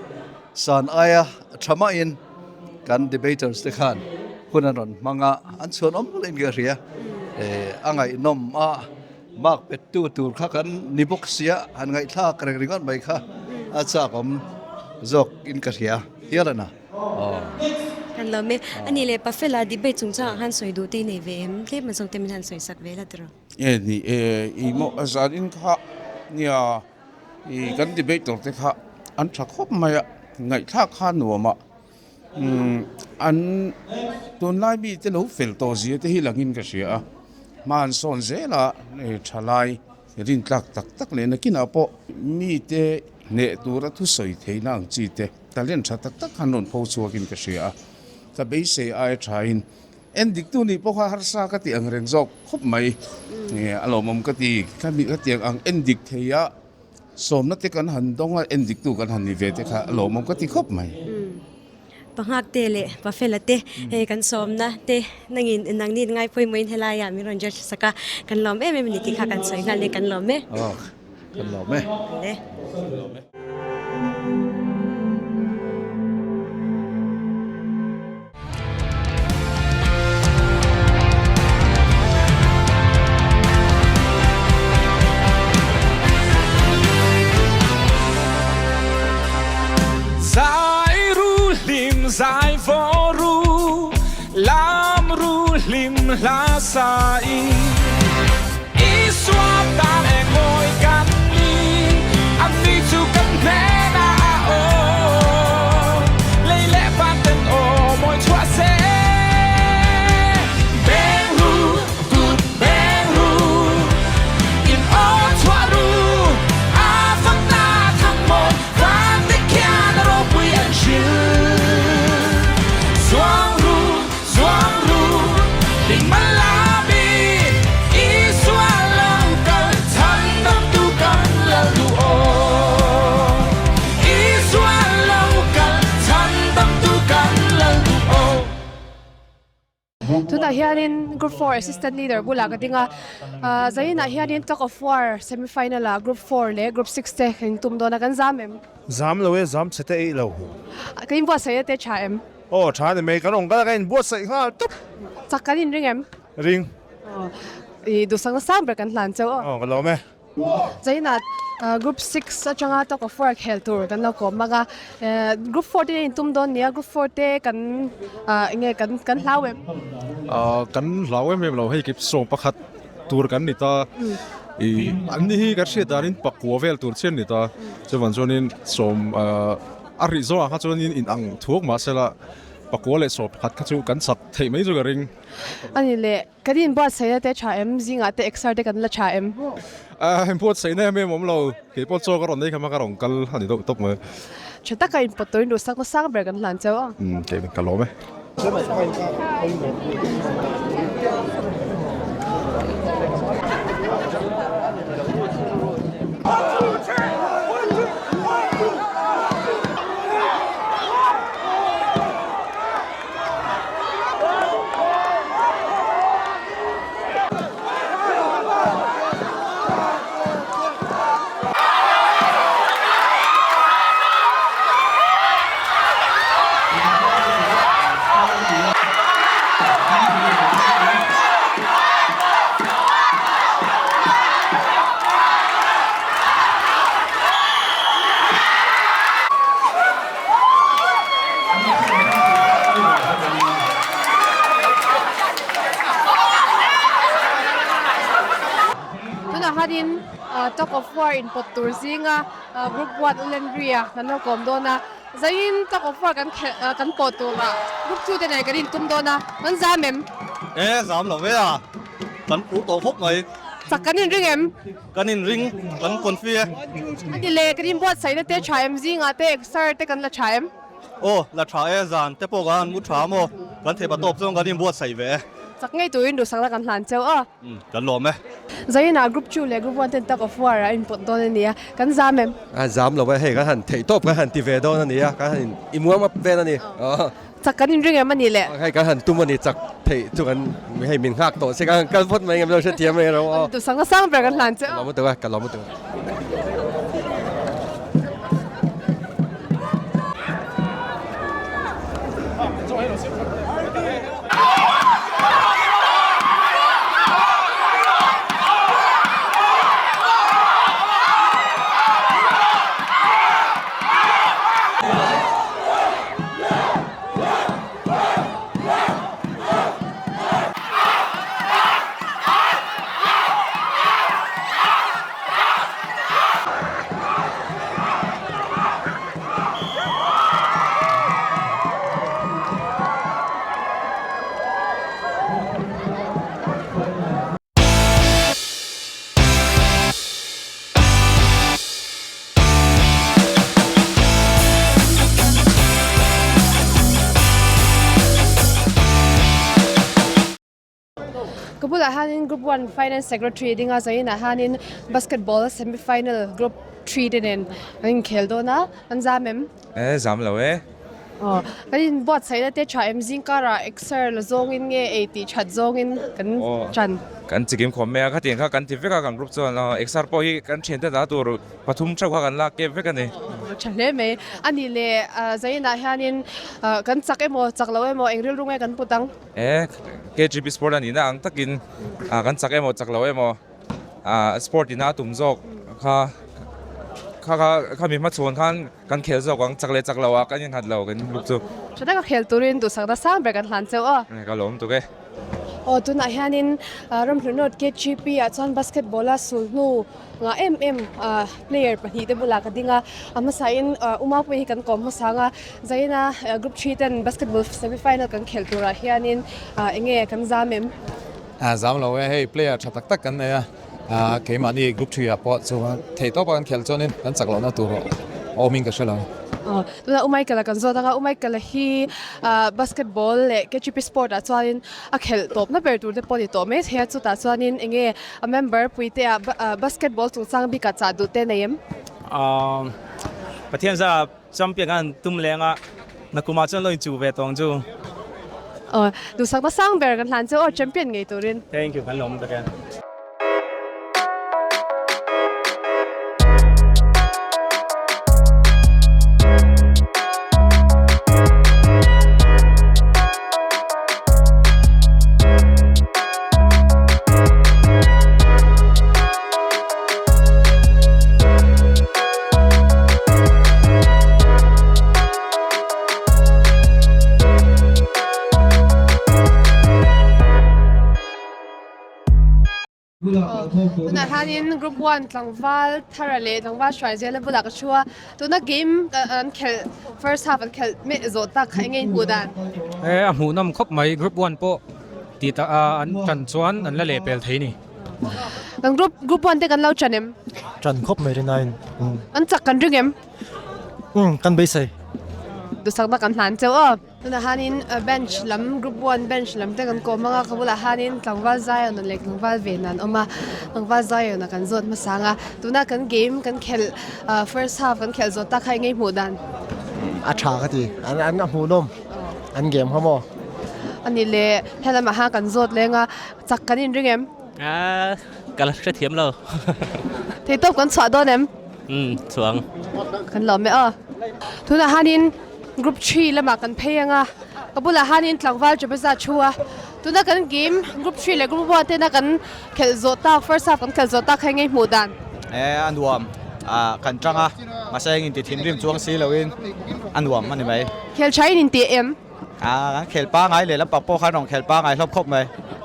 san aia tha mahin kan debaters te khan hun an rawn hmang a, an chhuan awm hlawm in ka hria. A ngaihnawm a, mark pet tu tur kha kan ni bawk sia, han ngaihthlak reng ringawt mai kha a chak awm zawk in ka hria hial a na. Aw. Kan lawm e. Ani leh Pafela debate chungchangah khan sawi duh te i nei ve em? Tlem azawng te min han sawi sak ve la tiraw? E ni e, i maw a zan in kha nia i kan debater te kha an tha khawp mai a, ngaihthlak kha nuam a, umm an tunlai mi te lo fel tawh zia te hi langin ka hria a, hma an sawn zel a thalai rintlak tak tak leh nakinah pawh mi te hneh tura thusawi theihna ang chi te talent tha tak tak khan rawn pho chhuakin ka hria a, ka beisei aia thain En diktu nih pawh kha harsa ka ti ang reng zawk khawp mai. A lawmawm ka ti. Ka mi ka tiang ang en dik thei a, sawmna te kan han dawng a, en diktu kan han ni ve te kha a lawmawm ka ti khawp mai. Panghak te leh Pafela te hei kan sawmna te nangin nangni in ngaipawimawhin helaiah min rawn judge sak a, kan lawm em em a ni tih kha kan sawi nghal e, kan lawm e. Aw, kan lawm e. Le. Zai ru hlim zai vaw ru lai. hla sa in Isua tan eng mawi kan ni An ni chu kan hnenah a awm Lei leh van ten aw mawi chhuah se Beng ru kut beng ru In aw chhuah ru A fakna thang mawi Van te khian a ropui an hril Zuang ru zuang ru Ding malami Isua lo kal chhan dam tu kan lal duh aw Isua lo kal chhan dam tu kan lal duh aw. Tunah hianin Group 4 Assistant Leader bulah ka ding a, Zainah hianin Tug of War semi-final ah Group 4 leh Group 6 te kan intum dawn a, kan zam em? Zam lo e, zam chhe te eih lo. Ka inbuatsaih te tha em? Aw, tha ni mai, kan awm kal a, ka inbuatsaih nghal tawp. Chak kan inring em? Ring. Aw, i duhsakna sang ber kan hlan chauh aw. Aw, ka lawm e. Zainah Group 6 atanga Tug of War khel tur kan lo kawm ang a, Group 4 te in tum dawn nia, Group 4 te kan enge kan kan hlau em? Kan hlau em em lo, hei kip 11 tur kan ni ta, i an ni hi kan hriat danin pakua vel tur chian ni ta, chuvan chuanin sawm a rih zawngah kha chuanin in ang thuak mahsela pakua leh 11 kha chu kan chak theih mai chu ka ring. A ni le. Kan inbuatsaihna te tha em? Zingah te exer te kan la tha em? Ahh inbuatsaihna em em awm lo. Kei pawh chaw ka rawn nei kha hma ka rawn kal a ni deuh tawp mai. Tha taka inpawt turin duhsakna sang ber kan hlan chauh a. Umm kei ka lawm e. Tunah khanin Tug of War inpawt tur zinga Group 1 Ulenria kan lo kawm dawn a, zaiin Tug of War kan khelh kan pawh turah Group 2 te nen kan intum dawn a, kan zam em? E zam lo ve a, kan pur tawh khawp mai. Chak kan inring em? Kan inring, kan confi e. A ti le, kan inbuatsaihna te tha em? Zingah te exer te kan la tha em? Aw, la tha e, zan te pawh kan han mu tha maw? Kan theih patawp chuan kan inbuatsaih ve e. Chak ngei turin duhsakna kan hlan cheu aw. Umm, kan lawm e. Zainah Group 2 leh Group 1 ten tug of war a inpawt dawn a nia, kan zam em? A zam lo e, hei kan han theih tawp kan han ti ve dawn a nia, kan han inmuam up vel a ni. Chak kan inring em a ni le? Hei kan han tum a ni, chak theih chu kan hei min nghak tawh se kan han kal phawt mai ngem lo hrethiam mai ro aw. Duhsakna sang ber kan hlan che aw. Ka lawm lutuk a, ka lawm lutuk a. Ka bulah hianin group 1 finance secretary dinga zainah hianin basketball semi final group 3 te nen an inkhel dawn a, an zam em? E zam lo e. Aw, kan inbuatsaihna te tha em zing karah exer la zawngin nge ei tih that zawngin kan tan? Kan chikim khawm mai a, khatiang kha kan ti vek a kan group chuan exer pawh hi kan thiante dah tur pathum theuh kha kan lak kep vek a ni. Tha hle mai. A nih leh Zainah hianin kan chak emaw chak lo emaw eng rilru nge kan put ang? E, KGP Sport a nihna ang takin kan chak emaw chak lo emaw sport ina a tum zawk kha kha kha khami hmachhawn khan kan khel zawk ang chak leh chak lo ah kan innghat lo kan group chu. Tha taka khel turin duhsakna sang ber kan hlan cheu aw. Ka lawm tuk e. Aw tunah hianin Ramhlun Road KGP ah chuan basketball a sul hnu ngah em em player pahnih te bulah ka ding a, a hmasain Umapui hi kan kawm hmasa ang a, Zaina group three ten basketball semi final kan khelh turah hianin eng nge kan zam em? Zam lo e, hei player tha tak tak kan nei a, keimahni group three ah pawh chu theih tawpa kan khelh chuanin kan chak lohna tur awmin ka hre lo. Tunah U Michael-a kan zawt ang a, U Michael-a hi basketball leh KGP sport ah chuanin a khelh tawpna ber tur te pawh a ni tawh mai thei a, chutah chuanin eng nge a member puite ah basketball chungchang bikah chah duh te nei em? Pathian za champion khan tum leng a, nakumah chuan lo inchuh ve tawng chu. Aw, duhsakna sang ber kan hlan chu aw champion ngei turin. Thank you, kan lawm tak e. Tunah hianin group one tlangval thara leh tlangval hruai zela bulah ka thu a tuna game an khelh first half an khelh mek zawh tak kha enge in hmuh dan? E a hmuh nawm khawp mai group one pawh tih tak a an tan chuan an la leh pel thei ni. Kan group group one te kan lo tan em? Tan khawp mai rin aiin. An chak kan ring em? Umm kan beisei. Duhsakna kan hlan cheu aw. Tunah hianin bench lam group one bench lam te kan kawm ang a ka bulah hianin tlangval Zion leh tlangval Vena an awm a tlangval Zion a kan zawt hmasa ang a tuna kan game kan khelh first half kan khelh zawt tak kha eng nge hmuh dan? A tha ka ti an an a hmuhnawm an game kha maw? Ani leh helamah hian kan zawt leng a chak kan inring em? Ka la hrethiam lo. Theihtawp kan chhuah dawn em? Umm chuang. Kan lawm e aw. Tunah hianin Group 3 lamah kan phei ang a, ka bulah hianin tlangval Jabeza thu a. Tuna kan game Group 3 leh Group 1 tena kan khelh zawh tak, first half kan khelh zawh tak kha eng nge hmuh dan? E a nuam ah kan tang a, mahse eng inti thinrim chuang si loin a nuam a ni mai. Khel tha in inti em? Ah kan khel pangai leh lampang pawh khan rawn khel pangai hlawp khawp mai.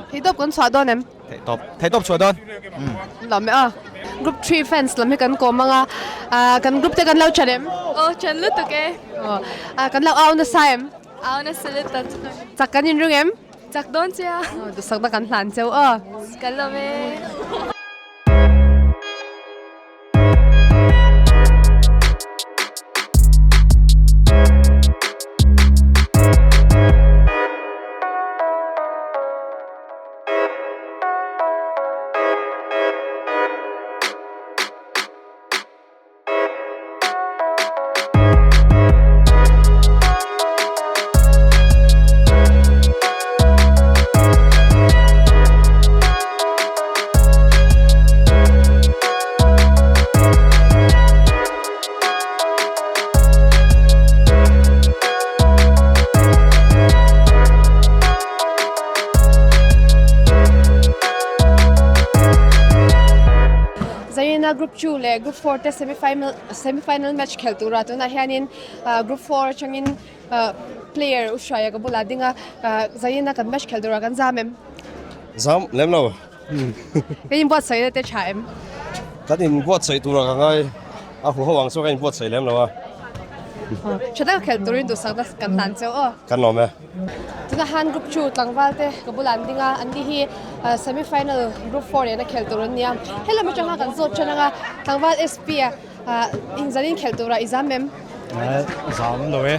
Theihtawp kan chhuah dawn em? Theihtawp, theihtawp chhuah dawn. Umm. Lawm e aw. Group 3 fans lam hi kan kawm ang a, ah kan group te kan lo chan em? Aw chan lutuk e. Aw, ah kan lo au nasa em? Au nasa lutuk. Chak kan inring em? Chak dawn che a. Aw duhsakna kan hlan cheu aw. Kan lawm e. Zaina group 2 leh group 4 te semi final semi final match khel tura tunah hianin group 4 atangin player u hruaia ka bulah ding a Zaina kan match khel tura kan zam em? Zam lem lo. Kan inbuatsaih na te tha em? Kan inbuatsaih tura ka ngai a hu ho ang chu kan inbuatsaih lem lo a. Tha taka khelh turin duhsakna kan hlan cheu aw. Kan lawm e. Tuna han group 2 tlangval te ka bulah an ding a, an ni hi semi final group 4 nena khelh tur an nia. Helam atanga kan zawt tan anga tlangval SP a inzan in khelh tura i zam em? Zam lo e.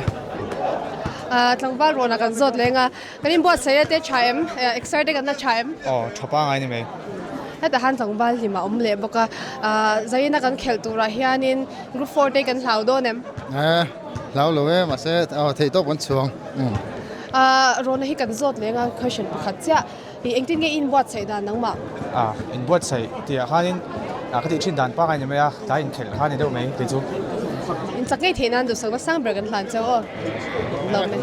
Tlangval rawn a kan zawt leng a. Kan inbuatsaih a te tha em? Exer te kan la tha em? Aw, tha pangai ni mai. Hetah hian tlangval hlim a awm leh bawk a, Zaina kan khelh turah hianin group 4 te kan hlau dawn em? Eh, hlau lo e, mahse aw theih tawp kan chhuang. Rona hi kan zawt leng a, question pakhat chiah. I engtin nge i inbuatsaih dan nangmah? A, inbuatsaih tihah khanin ka tih thin dan pangai ni mai a, tlai inkhelh kha ni deuh mai kei chu. Inchak ngei theih nan duhsakna sang ber kan hlan cheu aw. Lawm e.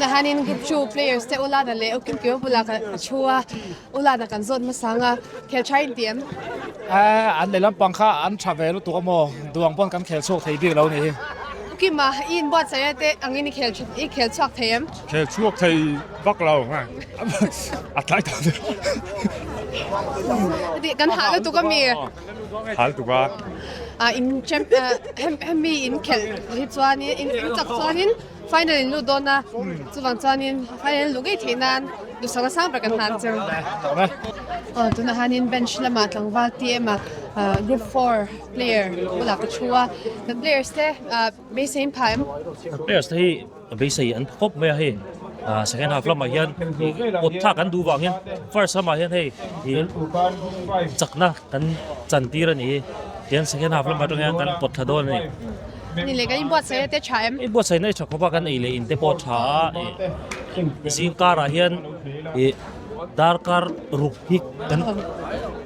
Tunah hianin group 2 players te Ulana leh Ukimkima bulah ka thu a, Ulana kan zawt hmasa ang a, khel tha in ti em? An lehlam pang kha an tha ve lutuk a maw, duang pawn kan khel chhuak thei bik lo ni hi. Ukima, i inbuatsaih a te angin i khel i khel chhuak thei em? Khel chhuak thei vak lo, a tlai ta deuh. Kan hah lutuk a mi? Hal tuk a. In champ hemi in khelh hi chuanin in chak chuanin final in lut dawn a, chuvang chuanin final in luh ngei theih nan duhsakna sang ber kan hlan cheu. Aw tunah hianin bench lamah tlangval TM ah group 4 player bulah ka thu a, kan players te beisei in phah em? Players te hi Beisei an khawp mai a hei second half lamah hian kut thlak an duh vang hian first lamah hian hei ih chakna kan chan tir a ni hi tihian second half lamah atang hian kan pawt thla dawn a ni. Ni leh kan inbuatsaih te tha em? Inbuatsaihna hi tha khawp a kan ei leh in te pawh a tha a ih zingkarah hian ih darkar ruk hi kan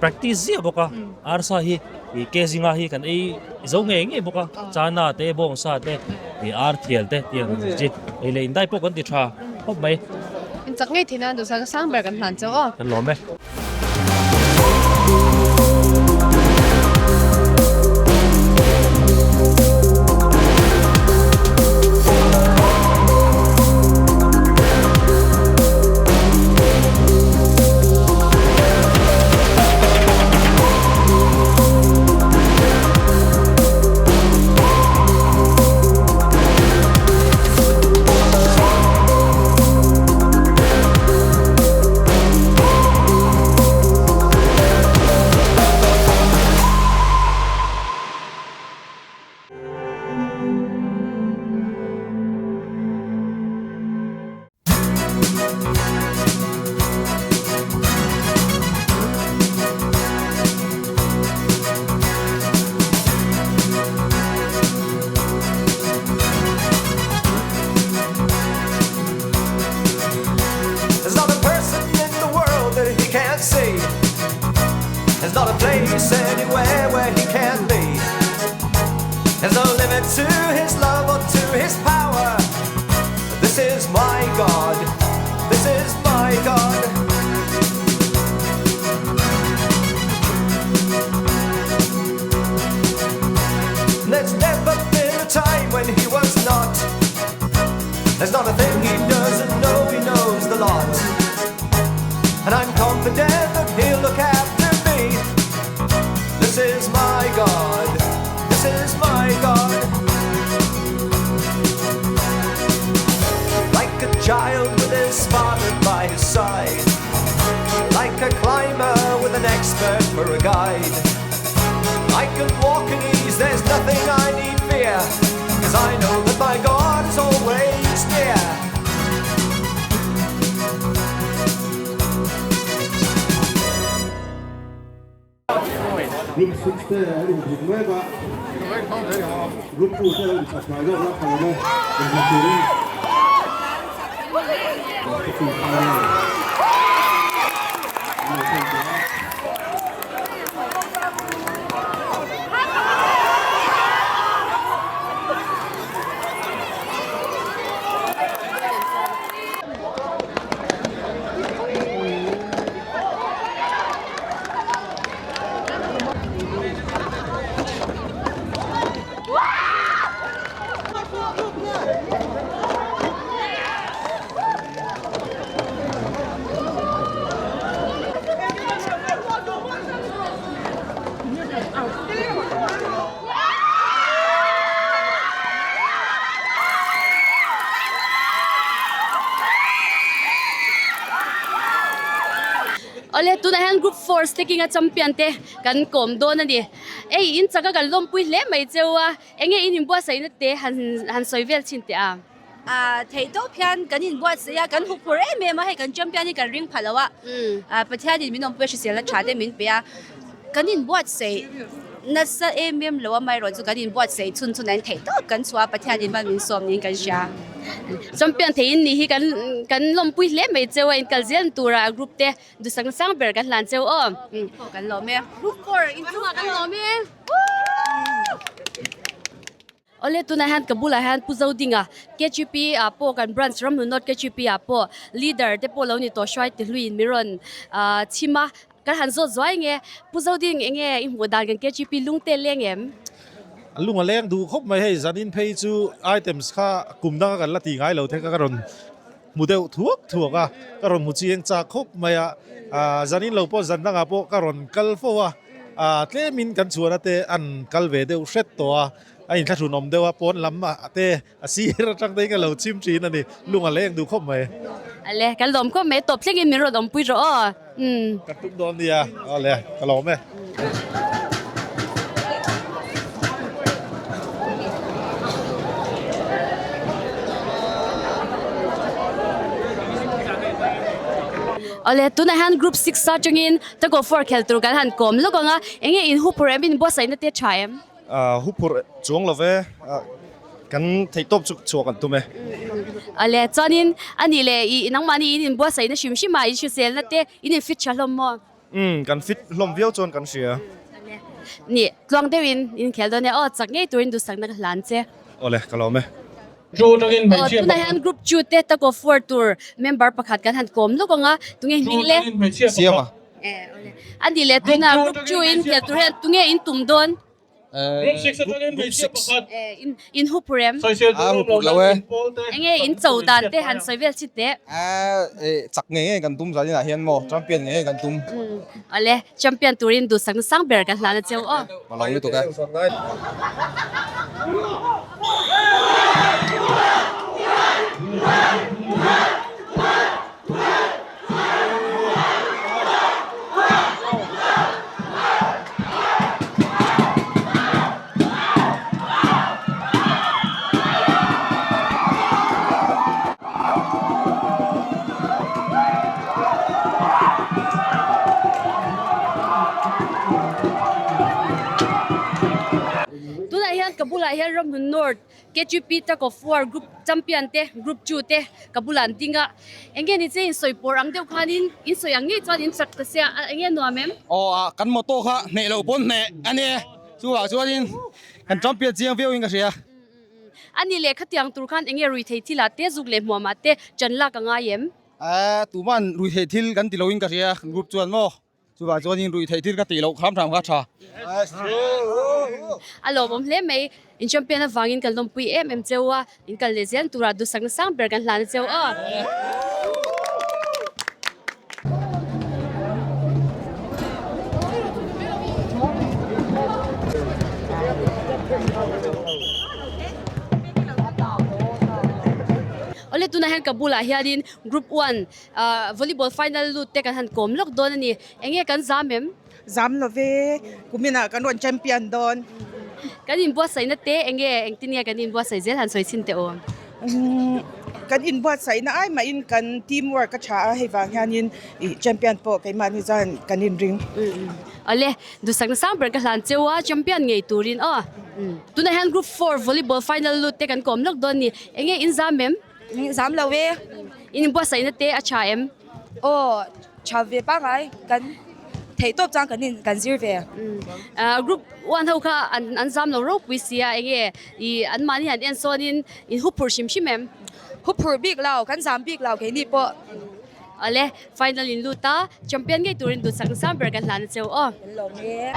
practice ziah bawk a arsa hi. Ih ke zinga hi kan ei zo ngei ngei bawk a, chana te bawngsa te ih ar thial te tih ang chi ei leh indai pawh kan ti tha khawp mai. In chak ngei thina duhsakna sang ber kan hlan chauh aw. Kan lawm e. There's not a person in the world that he can't see. There's not a place anywhere where he can't be. There's no limit to his love or to his power. This is my God. This is my God. There's never been a time when he was not. There's not a thing he doesn't know, he knows the lot. And I'm confident that he'll look after me. This is my God. This is my God. Like a child with his father by his side. Like a climber with an expert for a guide. I can walk in ease, there's nothing I need fear. Cause I know that my God is always near. Group 6 te an inzuk mek a, Group 2 te lo inchak hnai zawk la khalh awm e, inhla turin ka chhun phai a ni. An lo thlen tawh a. Awle tunah hian group 4 staking a champion te kan kawm dawn a ni. Ei in chaka kan lawmpui hle mai cheu a, enge in inbuatsaihna te han han sawi vel thin teh a. A theih tawp hian kan inbuatsaih a, kan huphur em em a, hei kan champion hi kan ring pha lo a, Pathianin min awmpui a hriselna tha te min pe a, kan inbuatsaih nasa em em lo amaherawh chu kan inbuatsaih chhun chhun a in theih tawp kan chhuah a, Pathianin hman min sawm niin kan hria. Champion theihin nih hi kan kan lawmpui hle mai cheu a, inkal zel tura group te duhsakna sang ber kan hlan cheu aw. Kan lawm e. Group 4 inchungah kan lawm e. Awle tunah hian ka bulah hian Pu Zodinga KGP ah pawh kan branch Ramhlun North KGP ah pawh leader te pawh lo ni tawh hruai ti hluiin min rawn chhim a, kan han zawt zuai nge Pu Zoding eng nge i hmuh dan kan KGP lung te leng em? A lung a leng duh khawp mai hei zanin phei chu items kha kum danga kan la tih ngai lo the kha ka rawn hmu deuh thuak thuak a, ka rawn hmu chiang chak khawp mai a, zanin lo pawh zan dangah pawh ka rawn kal fo a, tlemin kan chhuahna te an kal ve deuh hret tawh a, a inthlahrun awm deuh a, pawn lam te a sir atang te in ka lo chim thin a ni, lung a leng duh khawp mai. Ale, kan lawm khawp mai, tawp thlengin min rawn awmpui rawh aw. Ka tum dawn nia, ale, ka lawm e. Awle tunah hian group 6 atangin tug of war khel tur kan han kawm lawk ang a, enge in huphurh em in buatsaihna te tha em? Huphurh chuang lo ve, kan theihtawp chu chhuah kan tum e. Awle chuanin anih leh i nangmahni in inbuatsaihna hrim hrim a, in hriselna te in in fit tha hlawm maw? Umm kan fit hlawm viau chuan kan hria. Nih tluang deuhin in khel dawn e aw, chak ngei turin duhsakna ka hlan che. Awle ka lawm e. Aw tunah hian group 2 te tug of war tur member pakhat kan han kawm lawk ang a, tunge hming le? Siama. Anih leh tunah group 2 in khel tur hian tunge in tum dawn? Group 6 atangin hmeichhia pakhat. In hup rem. A hup lo e. Enge in cho dan te han sawi vel chit teh. Chak ngei ngei kan tum zanin ah hian maw champion ngei ngei kan tum. Awle champion turin duhsakna sang ber kan hlan a cheu aw. Ka lo lutuk e. Tunah hian ka bulah hian Ramhlun North KGP Tug of War Group Champion te Group 2 te ka bulah an ding a, enge ni che in sawi pawr ang deuh khanin in sawi ang ngei chuan in chak ta sia a enge nuam em? Aw a kan moto kha hneh loh pawn hneh a ni e, chuvang chuanin kan champion chiang viau in ka hria. A ni leh khatiang tur khan enge ruithei thil ah te zuk leh hmuam ah te chan lak a ngai em? A tuman ruithei thil kan ti lo in ka hria kan group chuan maw. Chuvang chuanin ruih theih thil ka tih loh kham hram kha tha. A lawmawm hle mai. In champion avangin kan lawmpui em em cheu a, in kal leh zel turah duhsakna sang ber kan hlan a cheu aw. Awle tunah hian ka bulah hianin group 1 Volleyball final lut te kan han kawm lawk dawn a ni. Enge kan zam em? Zam lo ve, kuminah kan rawn champion dawn. Kan inbuatsaihna te enge engtin nge kan inbuatsaih zel han sawi chhin teh aw? Kan inbuatsaihna ai mahin kan team work a tha a, hei vang hianin champion pawh keimahni chuan kan inring. Awle, duhsakna sang ber ka hlan cheu a, champion ngei turin aw. Tunah hian group 4 volleyball final lut te kan kawm lawk dawn a ni. Enge in zam em? Zam lo e. In inbuatsaihna te a tha em? Aw, tha ve pangai. Kan theih tawp chuan kan in kan zir ve. Group 1 ho kha an an zam lo ropui sia enge i an mahni han en sawn in in huphurh hrim hrim em? Huphurh bik lo, kan zam bik lo keini pawh. Awle, final in lut a, champion ngei turin duhsak nasam ber kan hlan a cheu aw. Kan lawm e.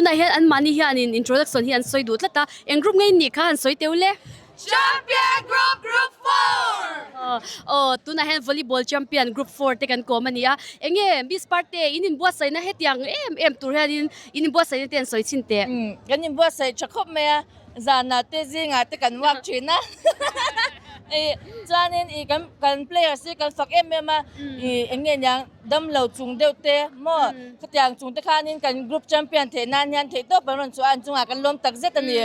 Tunah hian anmahni hianin introduction hi an sawi duh tlat a, eng group nge in nih kha han sawi teu le? Champion Group Group 4! Aw, tunah hian volleyball champion Group 4 te kan kawm a ni a. Enge Miss Parte, in inbuatsaihna hetiang em em tur hianin in inbuatsaihna te an sawi chhin teh? Kan inbuatsaih tha khawp mai a, zanah te zingah te kan work thin a. Chuanin i kan players hi kan fak em em a, i eng nge niang damlo chung deuh te maw khatiang chung te khanin kan group champion theih nan hian theih tawp an rawn chhuah a, an chungah kan lawm tak zet a ni.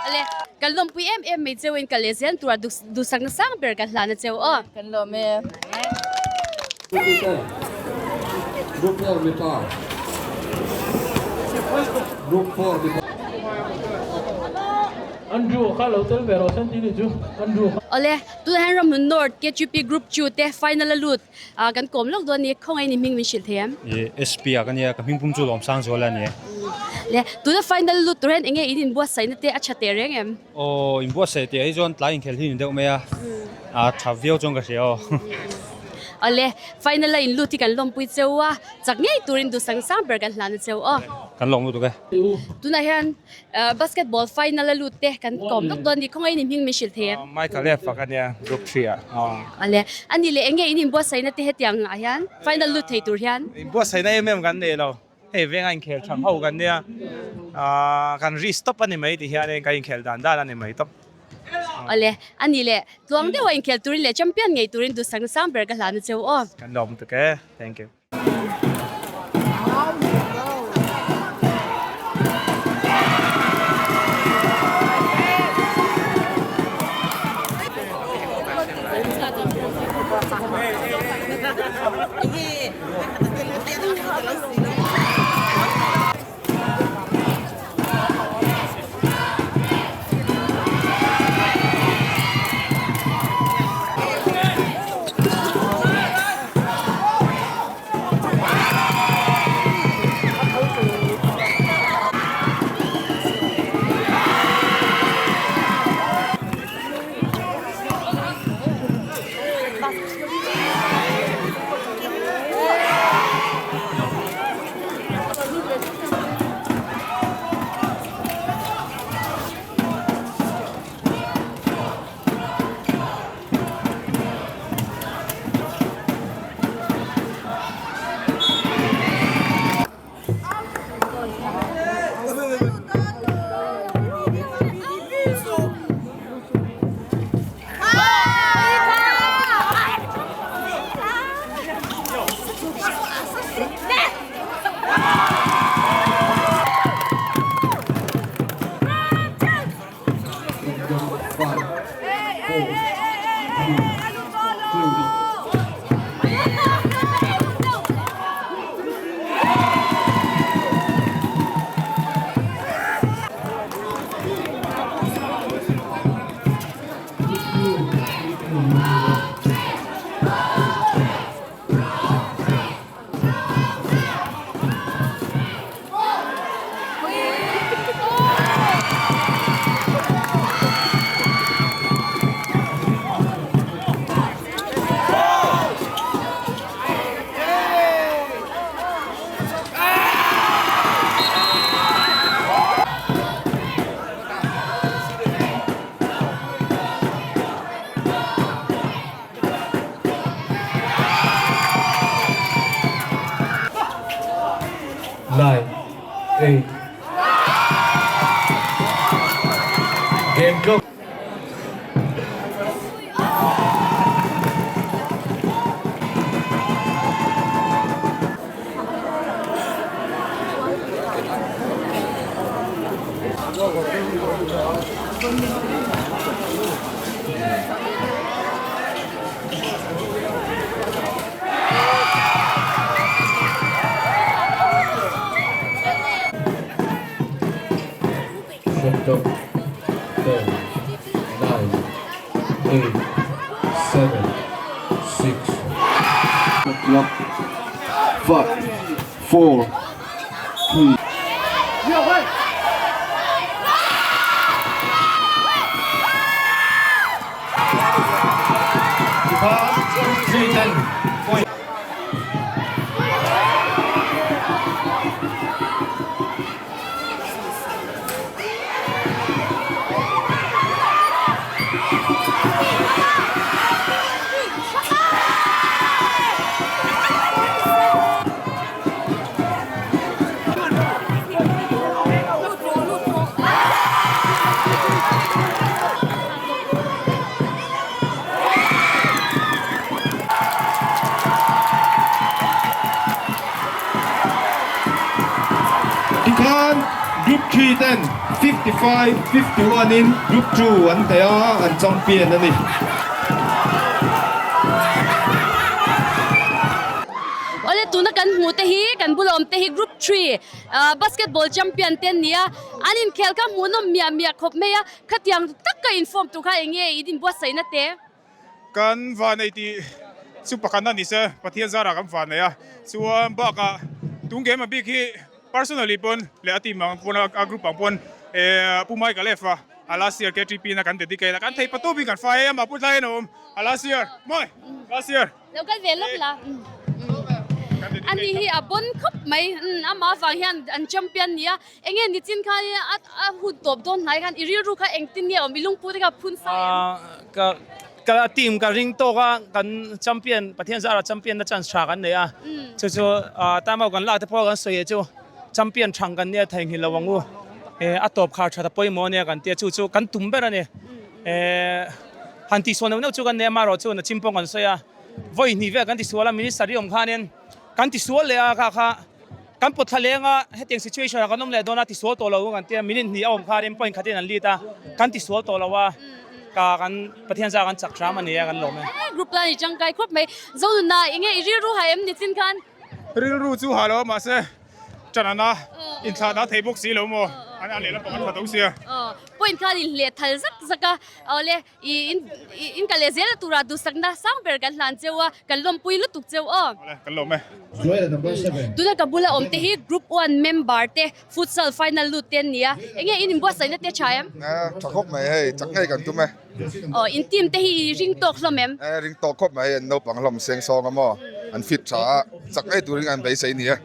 Ale, kan lawmpui em em mai cheu in ka leh zel tura duhsakna sang ber ka hlan a cheu aw. Kan lawm e. Group 4 mipa Group 4 mipa Andrew kha lo tel ve rawh sen tih chu Andrew kha. Awle, tunah hian Ramhlun North KGP Group 2 te final a lut a kan kawm lawk dawn a ni, khawngaih ni hming min hrilh thei em? I SP ah ka nia, ka hming pum chu Lawmsang Zuala a ni e. Le, tuna final lut tur hian enge in inbuatsaihna te a tha teh reng em? Aw, inbuatsaih tih ah hi chuan tlai inkhel hi ni deuh mai a, a tha viau chuan ka hria aw. Awle, final a inlut hi kan lawmpui cheu a, chak ngei turin duhsang sang ber kan hlan a cheu aw. Kan lawm lutuk e. Tunah hian Basketball final a lut te kan kawm lawk dawn a ni. Khawngaih in hming min hrilh thei em? Michael e fak a nia group 3 ah. Awle, a ni leh enge in inbuatsaihna te hetiang ah hian final lut thei tur hian? Inbuatsaihna em em kan nei lo. Hei venga inkhel tham ho kan nia. Kan risk tawp a ni mai ti hian kan inkhel dan dan a ni mai tawp. Awle, a ni leh tluang deuha inkhel turin leh champion ngei turin duhsakna sang ber ka hlan a cheu aw. Kan lawm tuk e. Thank you. Nine, eight. Game go. Shot 10, 9, 8, 7, 6. Clock. 5, 4, 3. khan Group 3 ten 55, 51 in Group 2 an hneh a, an champion a ni. Awle tuna kan hmuh te hi kan bula awm te hi Group 3 basketball champion te an ni a, an inkhel kha hmuhnawm miah miah khawp mai a, khatiang taka inform tur kha eng nge in inbuatsaihna te? Kan vanei tih chu pakhatna ni se, Pathian zarah kan vanei a, chuan bakah tung game a bik hi personally pawn leh a team ang pawn a group ang pawn Pu Michael F a a last year KTP na kan dedicate a, kan theih patup in kan fai a, amah pawh tlai in a awm a last year mawi last year. Lo kal ve lawk la. Ani hi a bon khawp mai. Amah avang hian an champion nia. Enge nichin khan a hun tawp dawn hnai khan i rilru kha engtin nge awm i lungpu te kha phun sai em? Ka ka team ka ring tawk a kan champion Pathian zara champion na chance tha kan nei a. Chu chu time out kan lak te pawh kan sawi chu champion thang kan nia theihnghilh lo ang u. A tawp khar that a pawimawh ania kan tia chu chu kan tum ber a ni. Han tihsual neuh neuh chu kan nei a, amaherawh chu nachim pawh kan sawi a, vawi hnih vel kan tisual a, minister hi awm khanin kan tisual leh a, kha kha kan pawt thla leng a, hetiang situation ah kan awm leh dawn a, tisual tawh lo kan tia, minute hnih a awm khanin point khatin an lead a, kan tisual tawh lo a, ka kan Pathian zah kan chak hram a ni a, kan lawm e. Group la ni tangkai khawp mai. Zonuna, enge i rilru ha em ni chin khan? Rilru chu ha lo a, mahse Ṭan ana inthlah dah thei bawk si lo maw? An a lehlam pakhat tha tho sia. Point khan in hleh thal zak zak a, awle i in in kal leh zel tura duhsakna sang ber kan hlan cheu a, kan lawmpui lutuk cheu aw. Awle kan lawm e. Tuna ka bula awm te hi group one member te futsal final lut te an ni a, enge in inbuatsaihna te tha em? Tha khawp mai hei, chak ngei kan tum e. Aw in team te hi i ring tawk hlawm em? Ring tawk khawp mai, an naupang hlawm seng sawng a maw, an fit tha a, chak ngei turin an beisei ni e.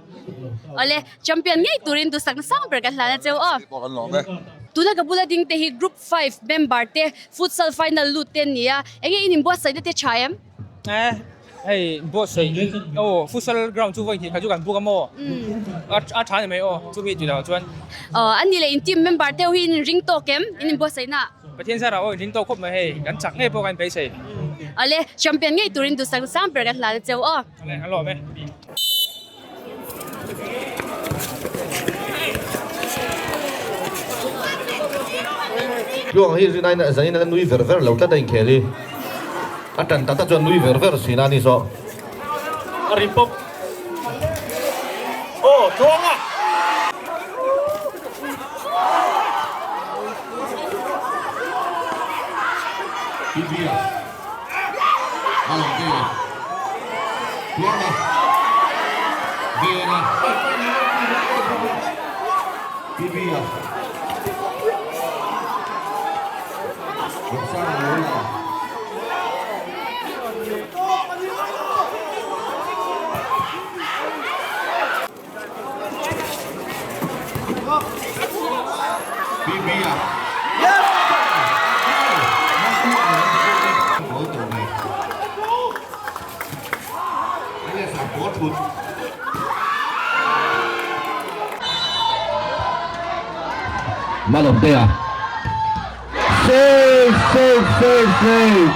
Awle, champion ngei turin duhsakna sang ber kan hlan a cheu aw. Pawh kan lawm e. Tuna ka bula ding te hi group 5 member te futsal final lut te an ni a, enge in inbuatsaihna te tha em? Hei buatsaih aw futsal ground chu vawi hnih khat chu kan book a maw a tha ni mai aw chumi tih loh chuan. Aw a ni leh in team member te ho hi in inring tawk em in inbuatsaihna? Pathian zara aw inring tawk khawp mai hei kan chak ngei pawh kan inbeisei. Awle champion ngei turin duhsak sang ber kan hlan a cheu aw. Awle a lawm e. Tluang hi rin aiin zanin a nui ver ver lo tlat a inkhel hi. A tan tak tak chuan nui ver ver thin a ni zawh. A ri pawp. Aw Tluanga! Tibia a lang ve Tluanga Vena Tibia Roxana lo la. Malawmtea Save save save save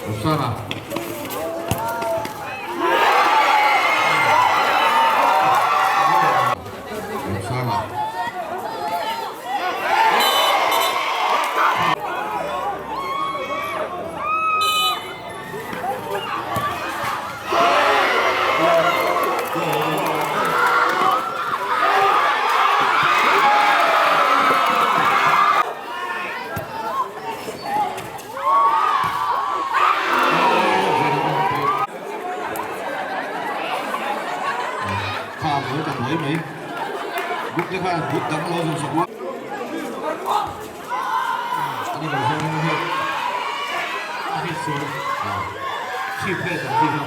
Osana Osana Kha lo ta mai mai Group te khan group dang lo zawm sak a. Ani lo hian hei a hit chu chhip vel kan tih kha.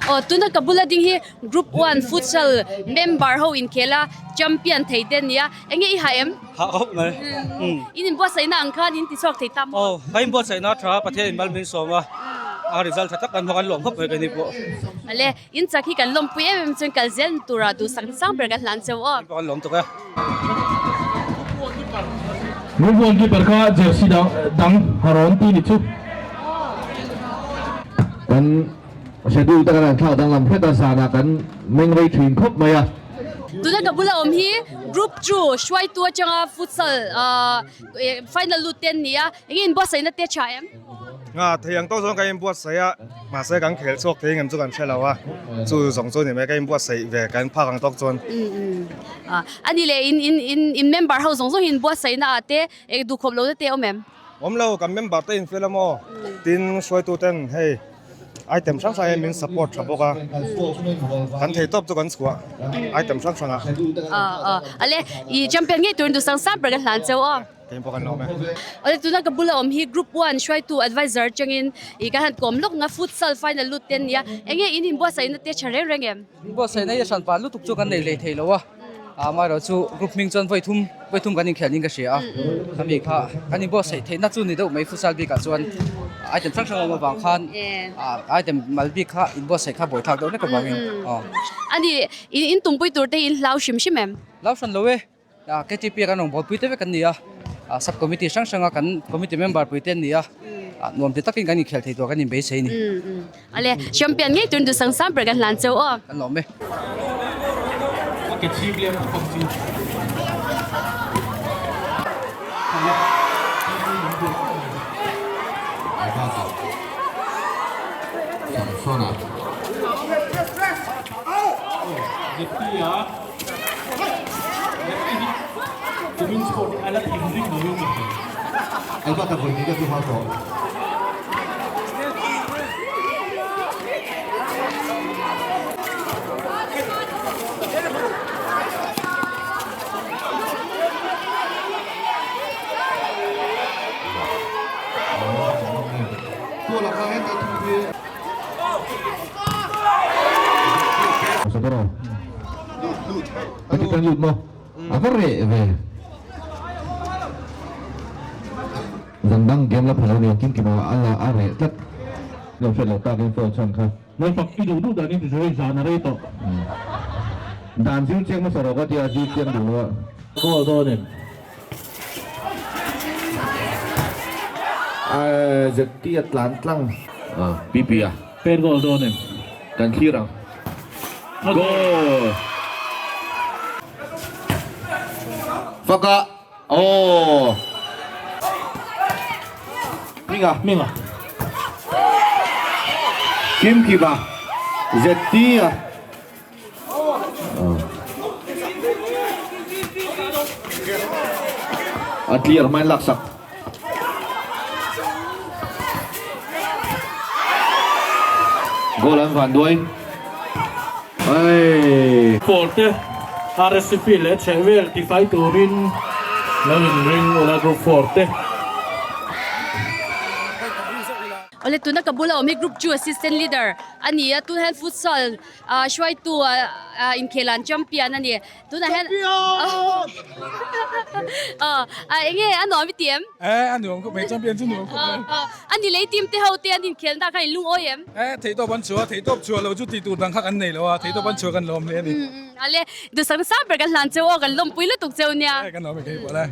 Aw tuna ka bula ding hi Group 1 futsal member ho inkhel a. champion thei te ania enge i ha em? Ha khawp mai. In inbuatsaihna ang khan in ti chhuak thei ta maw? Aw, ka inbuatsaihna a tha a, Pathian in mal min sawm a, a result tha tak kan hmu a, kan lawm khawp mai keini pawh. Ale, in chak hi kan lawmpui em em chuan kal zel tura duhsakna sang ber kan hlan cheu aw. Kan lawm tuk e. Group one keeper kha jersey dang a rawn ti ni chu. Kan schedule te kan han thlak danglam hret a, zanah kan meng rei thin khawp mai a. Tuna ka bula awm hi group 2 hruaitu atanga futsal final lut te an ni a, enge inbuatsaihna te tha em? Nga thei ang tawk zawng ka inbuatsaih a, mahse kan khel chhuak thei engem chu kan hre lo a, chu zawng chu ni mai ka inbuatsaih ve kan phak ang tawk chuan. A ni leh in in in in member ho zawng zawng hi inbuatsaihna ah te eng duhkhawp lohna te awm em? Awm lo, kan member te infial a maw? Tin hruaitu ten hei item hrang hrang hian min support tha bawk a, kan thei tawp chu kan chhuah item hrang hrang ah. Ale i champion ngei turin duhsang sang ber kan hlan cheu aw. Kei pawh kan lawm e. Awle tuna ka bula awm hi group one hruaitu advisor atangin i kan han kawm lawk nga futsal final lut te ania enge in inbuatsaihna te tha reng reng em? Inbuatsaihna hi a hran pan lutuk chu kan nei lei thei lo a, amaherawh chu group hming chuan vawi thum vawi thum kan inkhel niin ka hria a, khami kha kan inbuatsaih theihna chu ni deuh mai futsal bikah chuan item hrang hrang a awm avang khan item mal bik kha inbuatsaih kha buaithlak deuh hlek avangin aw. Ani in tumpui tur te hi in hlau hrim hrim em? Hlau hran lo e. KTP a kan rawn buaipui te vek an ni a, sub committee hrang hranga kan committee member pui te an ni a, nuam ti takin kan inkhel thei tur kan inbeisei a ni. Ale, champion ngei turin duhsang sang ber kan hlan cheu aw. Kan lawm e. Albert a vawi hnih ka chu hau tawh. A ti kan lut maw? A va reh ve. Zan dang game la pha lo ni kim kim a a la a reh tlat. Lo hriat loh takin phone chhan kha. Lo fak i duh duh dan in ti zui zan a rei tawh. Dan zir chiang hmasa rawh ka tia zir chiang duh lo a. Call dawn em? ZT a tlan tlang. PP a. Pen goal dawn em? Kan thlir ang. Goal! Faka! Aww! Hminga. Hminga. Kimkima. ZT a. A clear hmain laksak. Goal an van duai. Ai. Forte RSCP leh chheh vel tifai turin lo inring ula Group Forte. Awle tuna ka bula awm hi Group 2 Assistant Leader a ni a, tunah hian Futsal hruaitu inkhel an champion a ni. Tunah hian enge a nuam i ti em? E a nuam khawp mai, champion chu nuam khawp mai. A ni lei team te ho te an inkhelna kha in lungawi em? E theihtawp an chhuah a, theihtawp chhuah lo chu tih tur dang kha kan nei lo a, theihtawp an chhuah kan lawm hle a ni. Ale duhsak nasa ber kan hlan cheu aw, kan lawmpui lutuk cheu nia. E kan lawm e kei pawh le.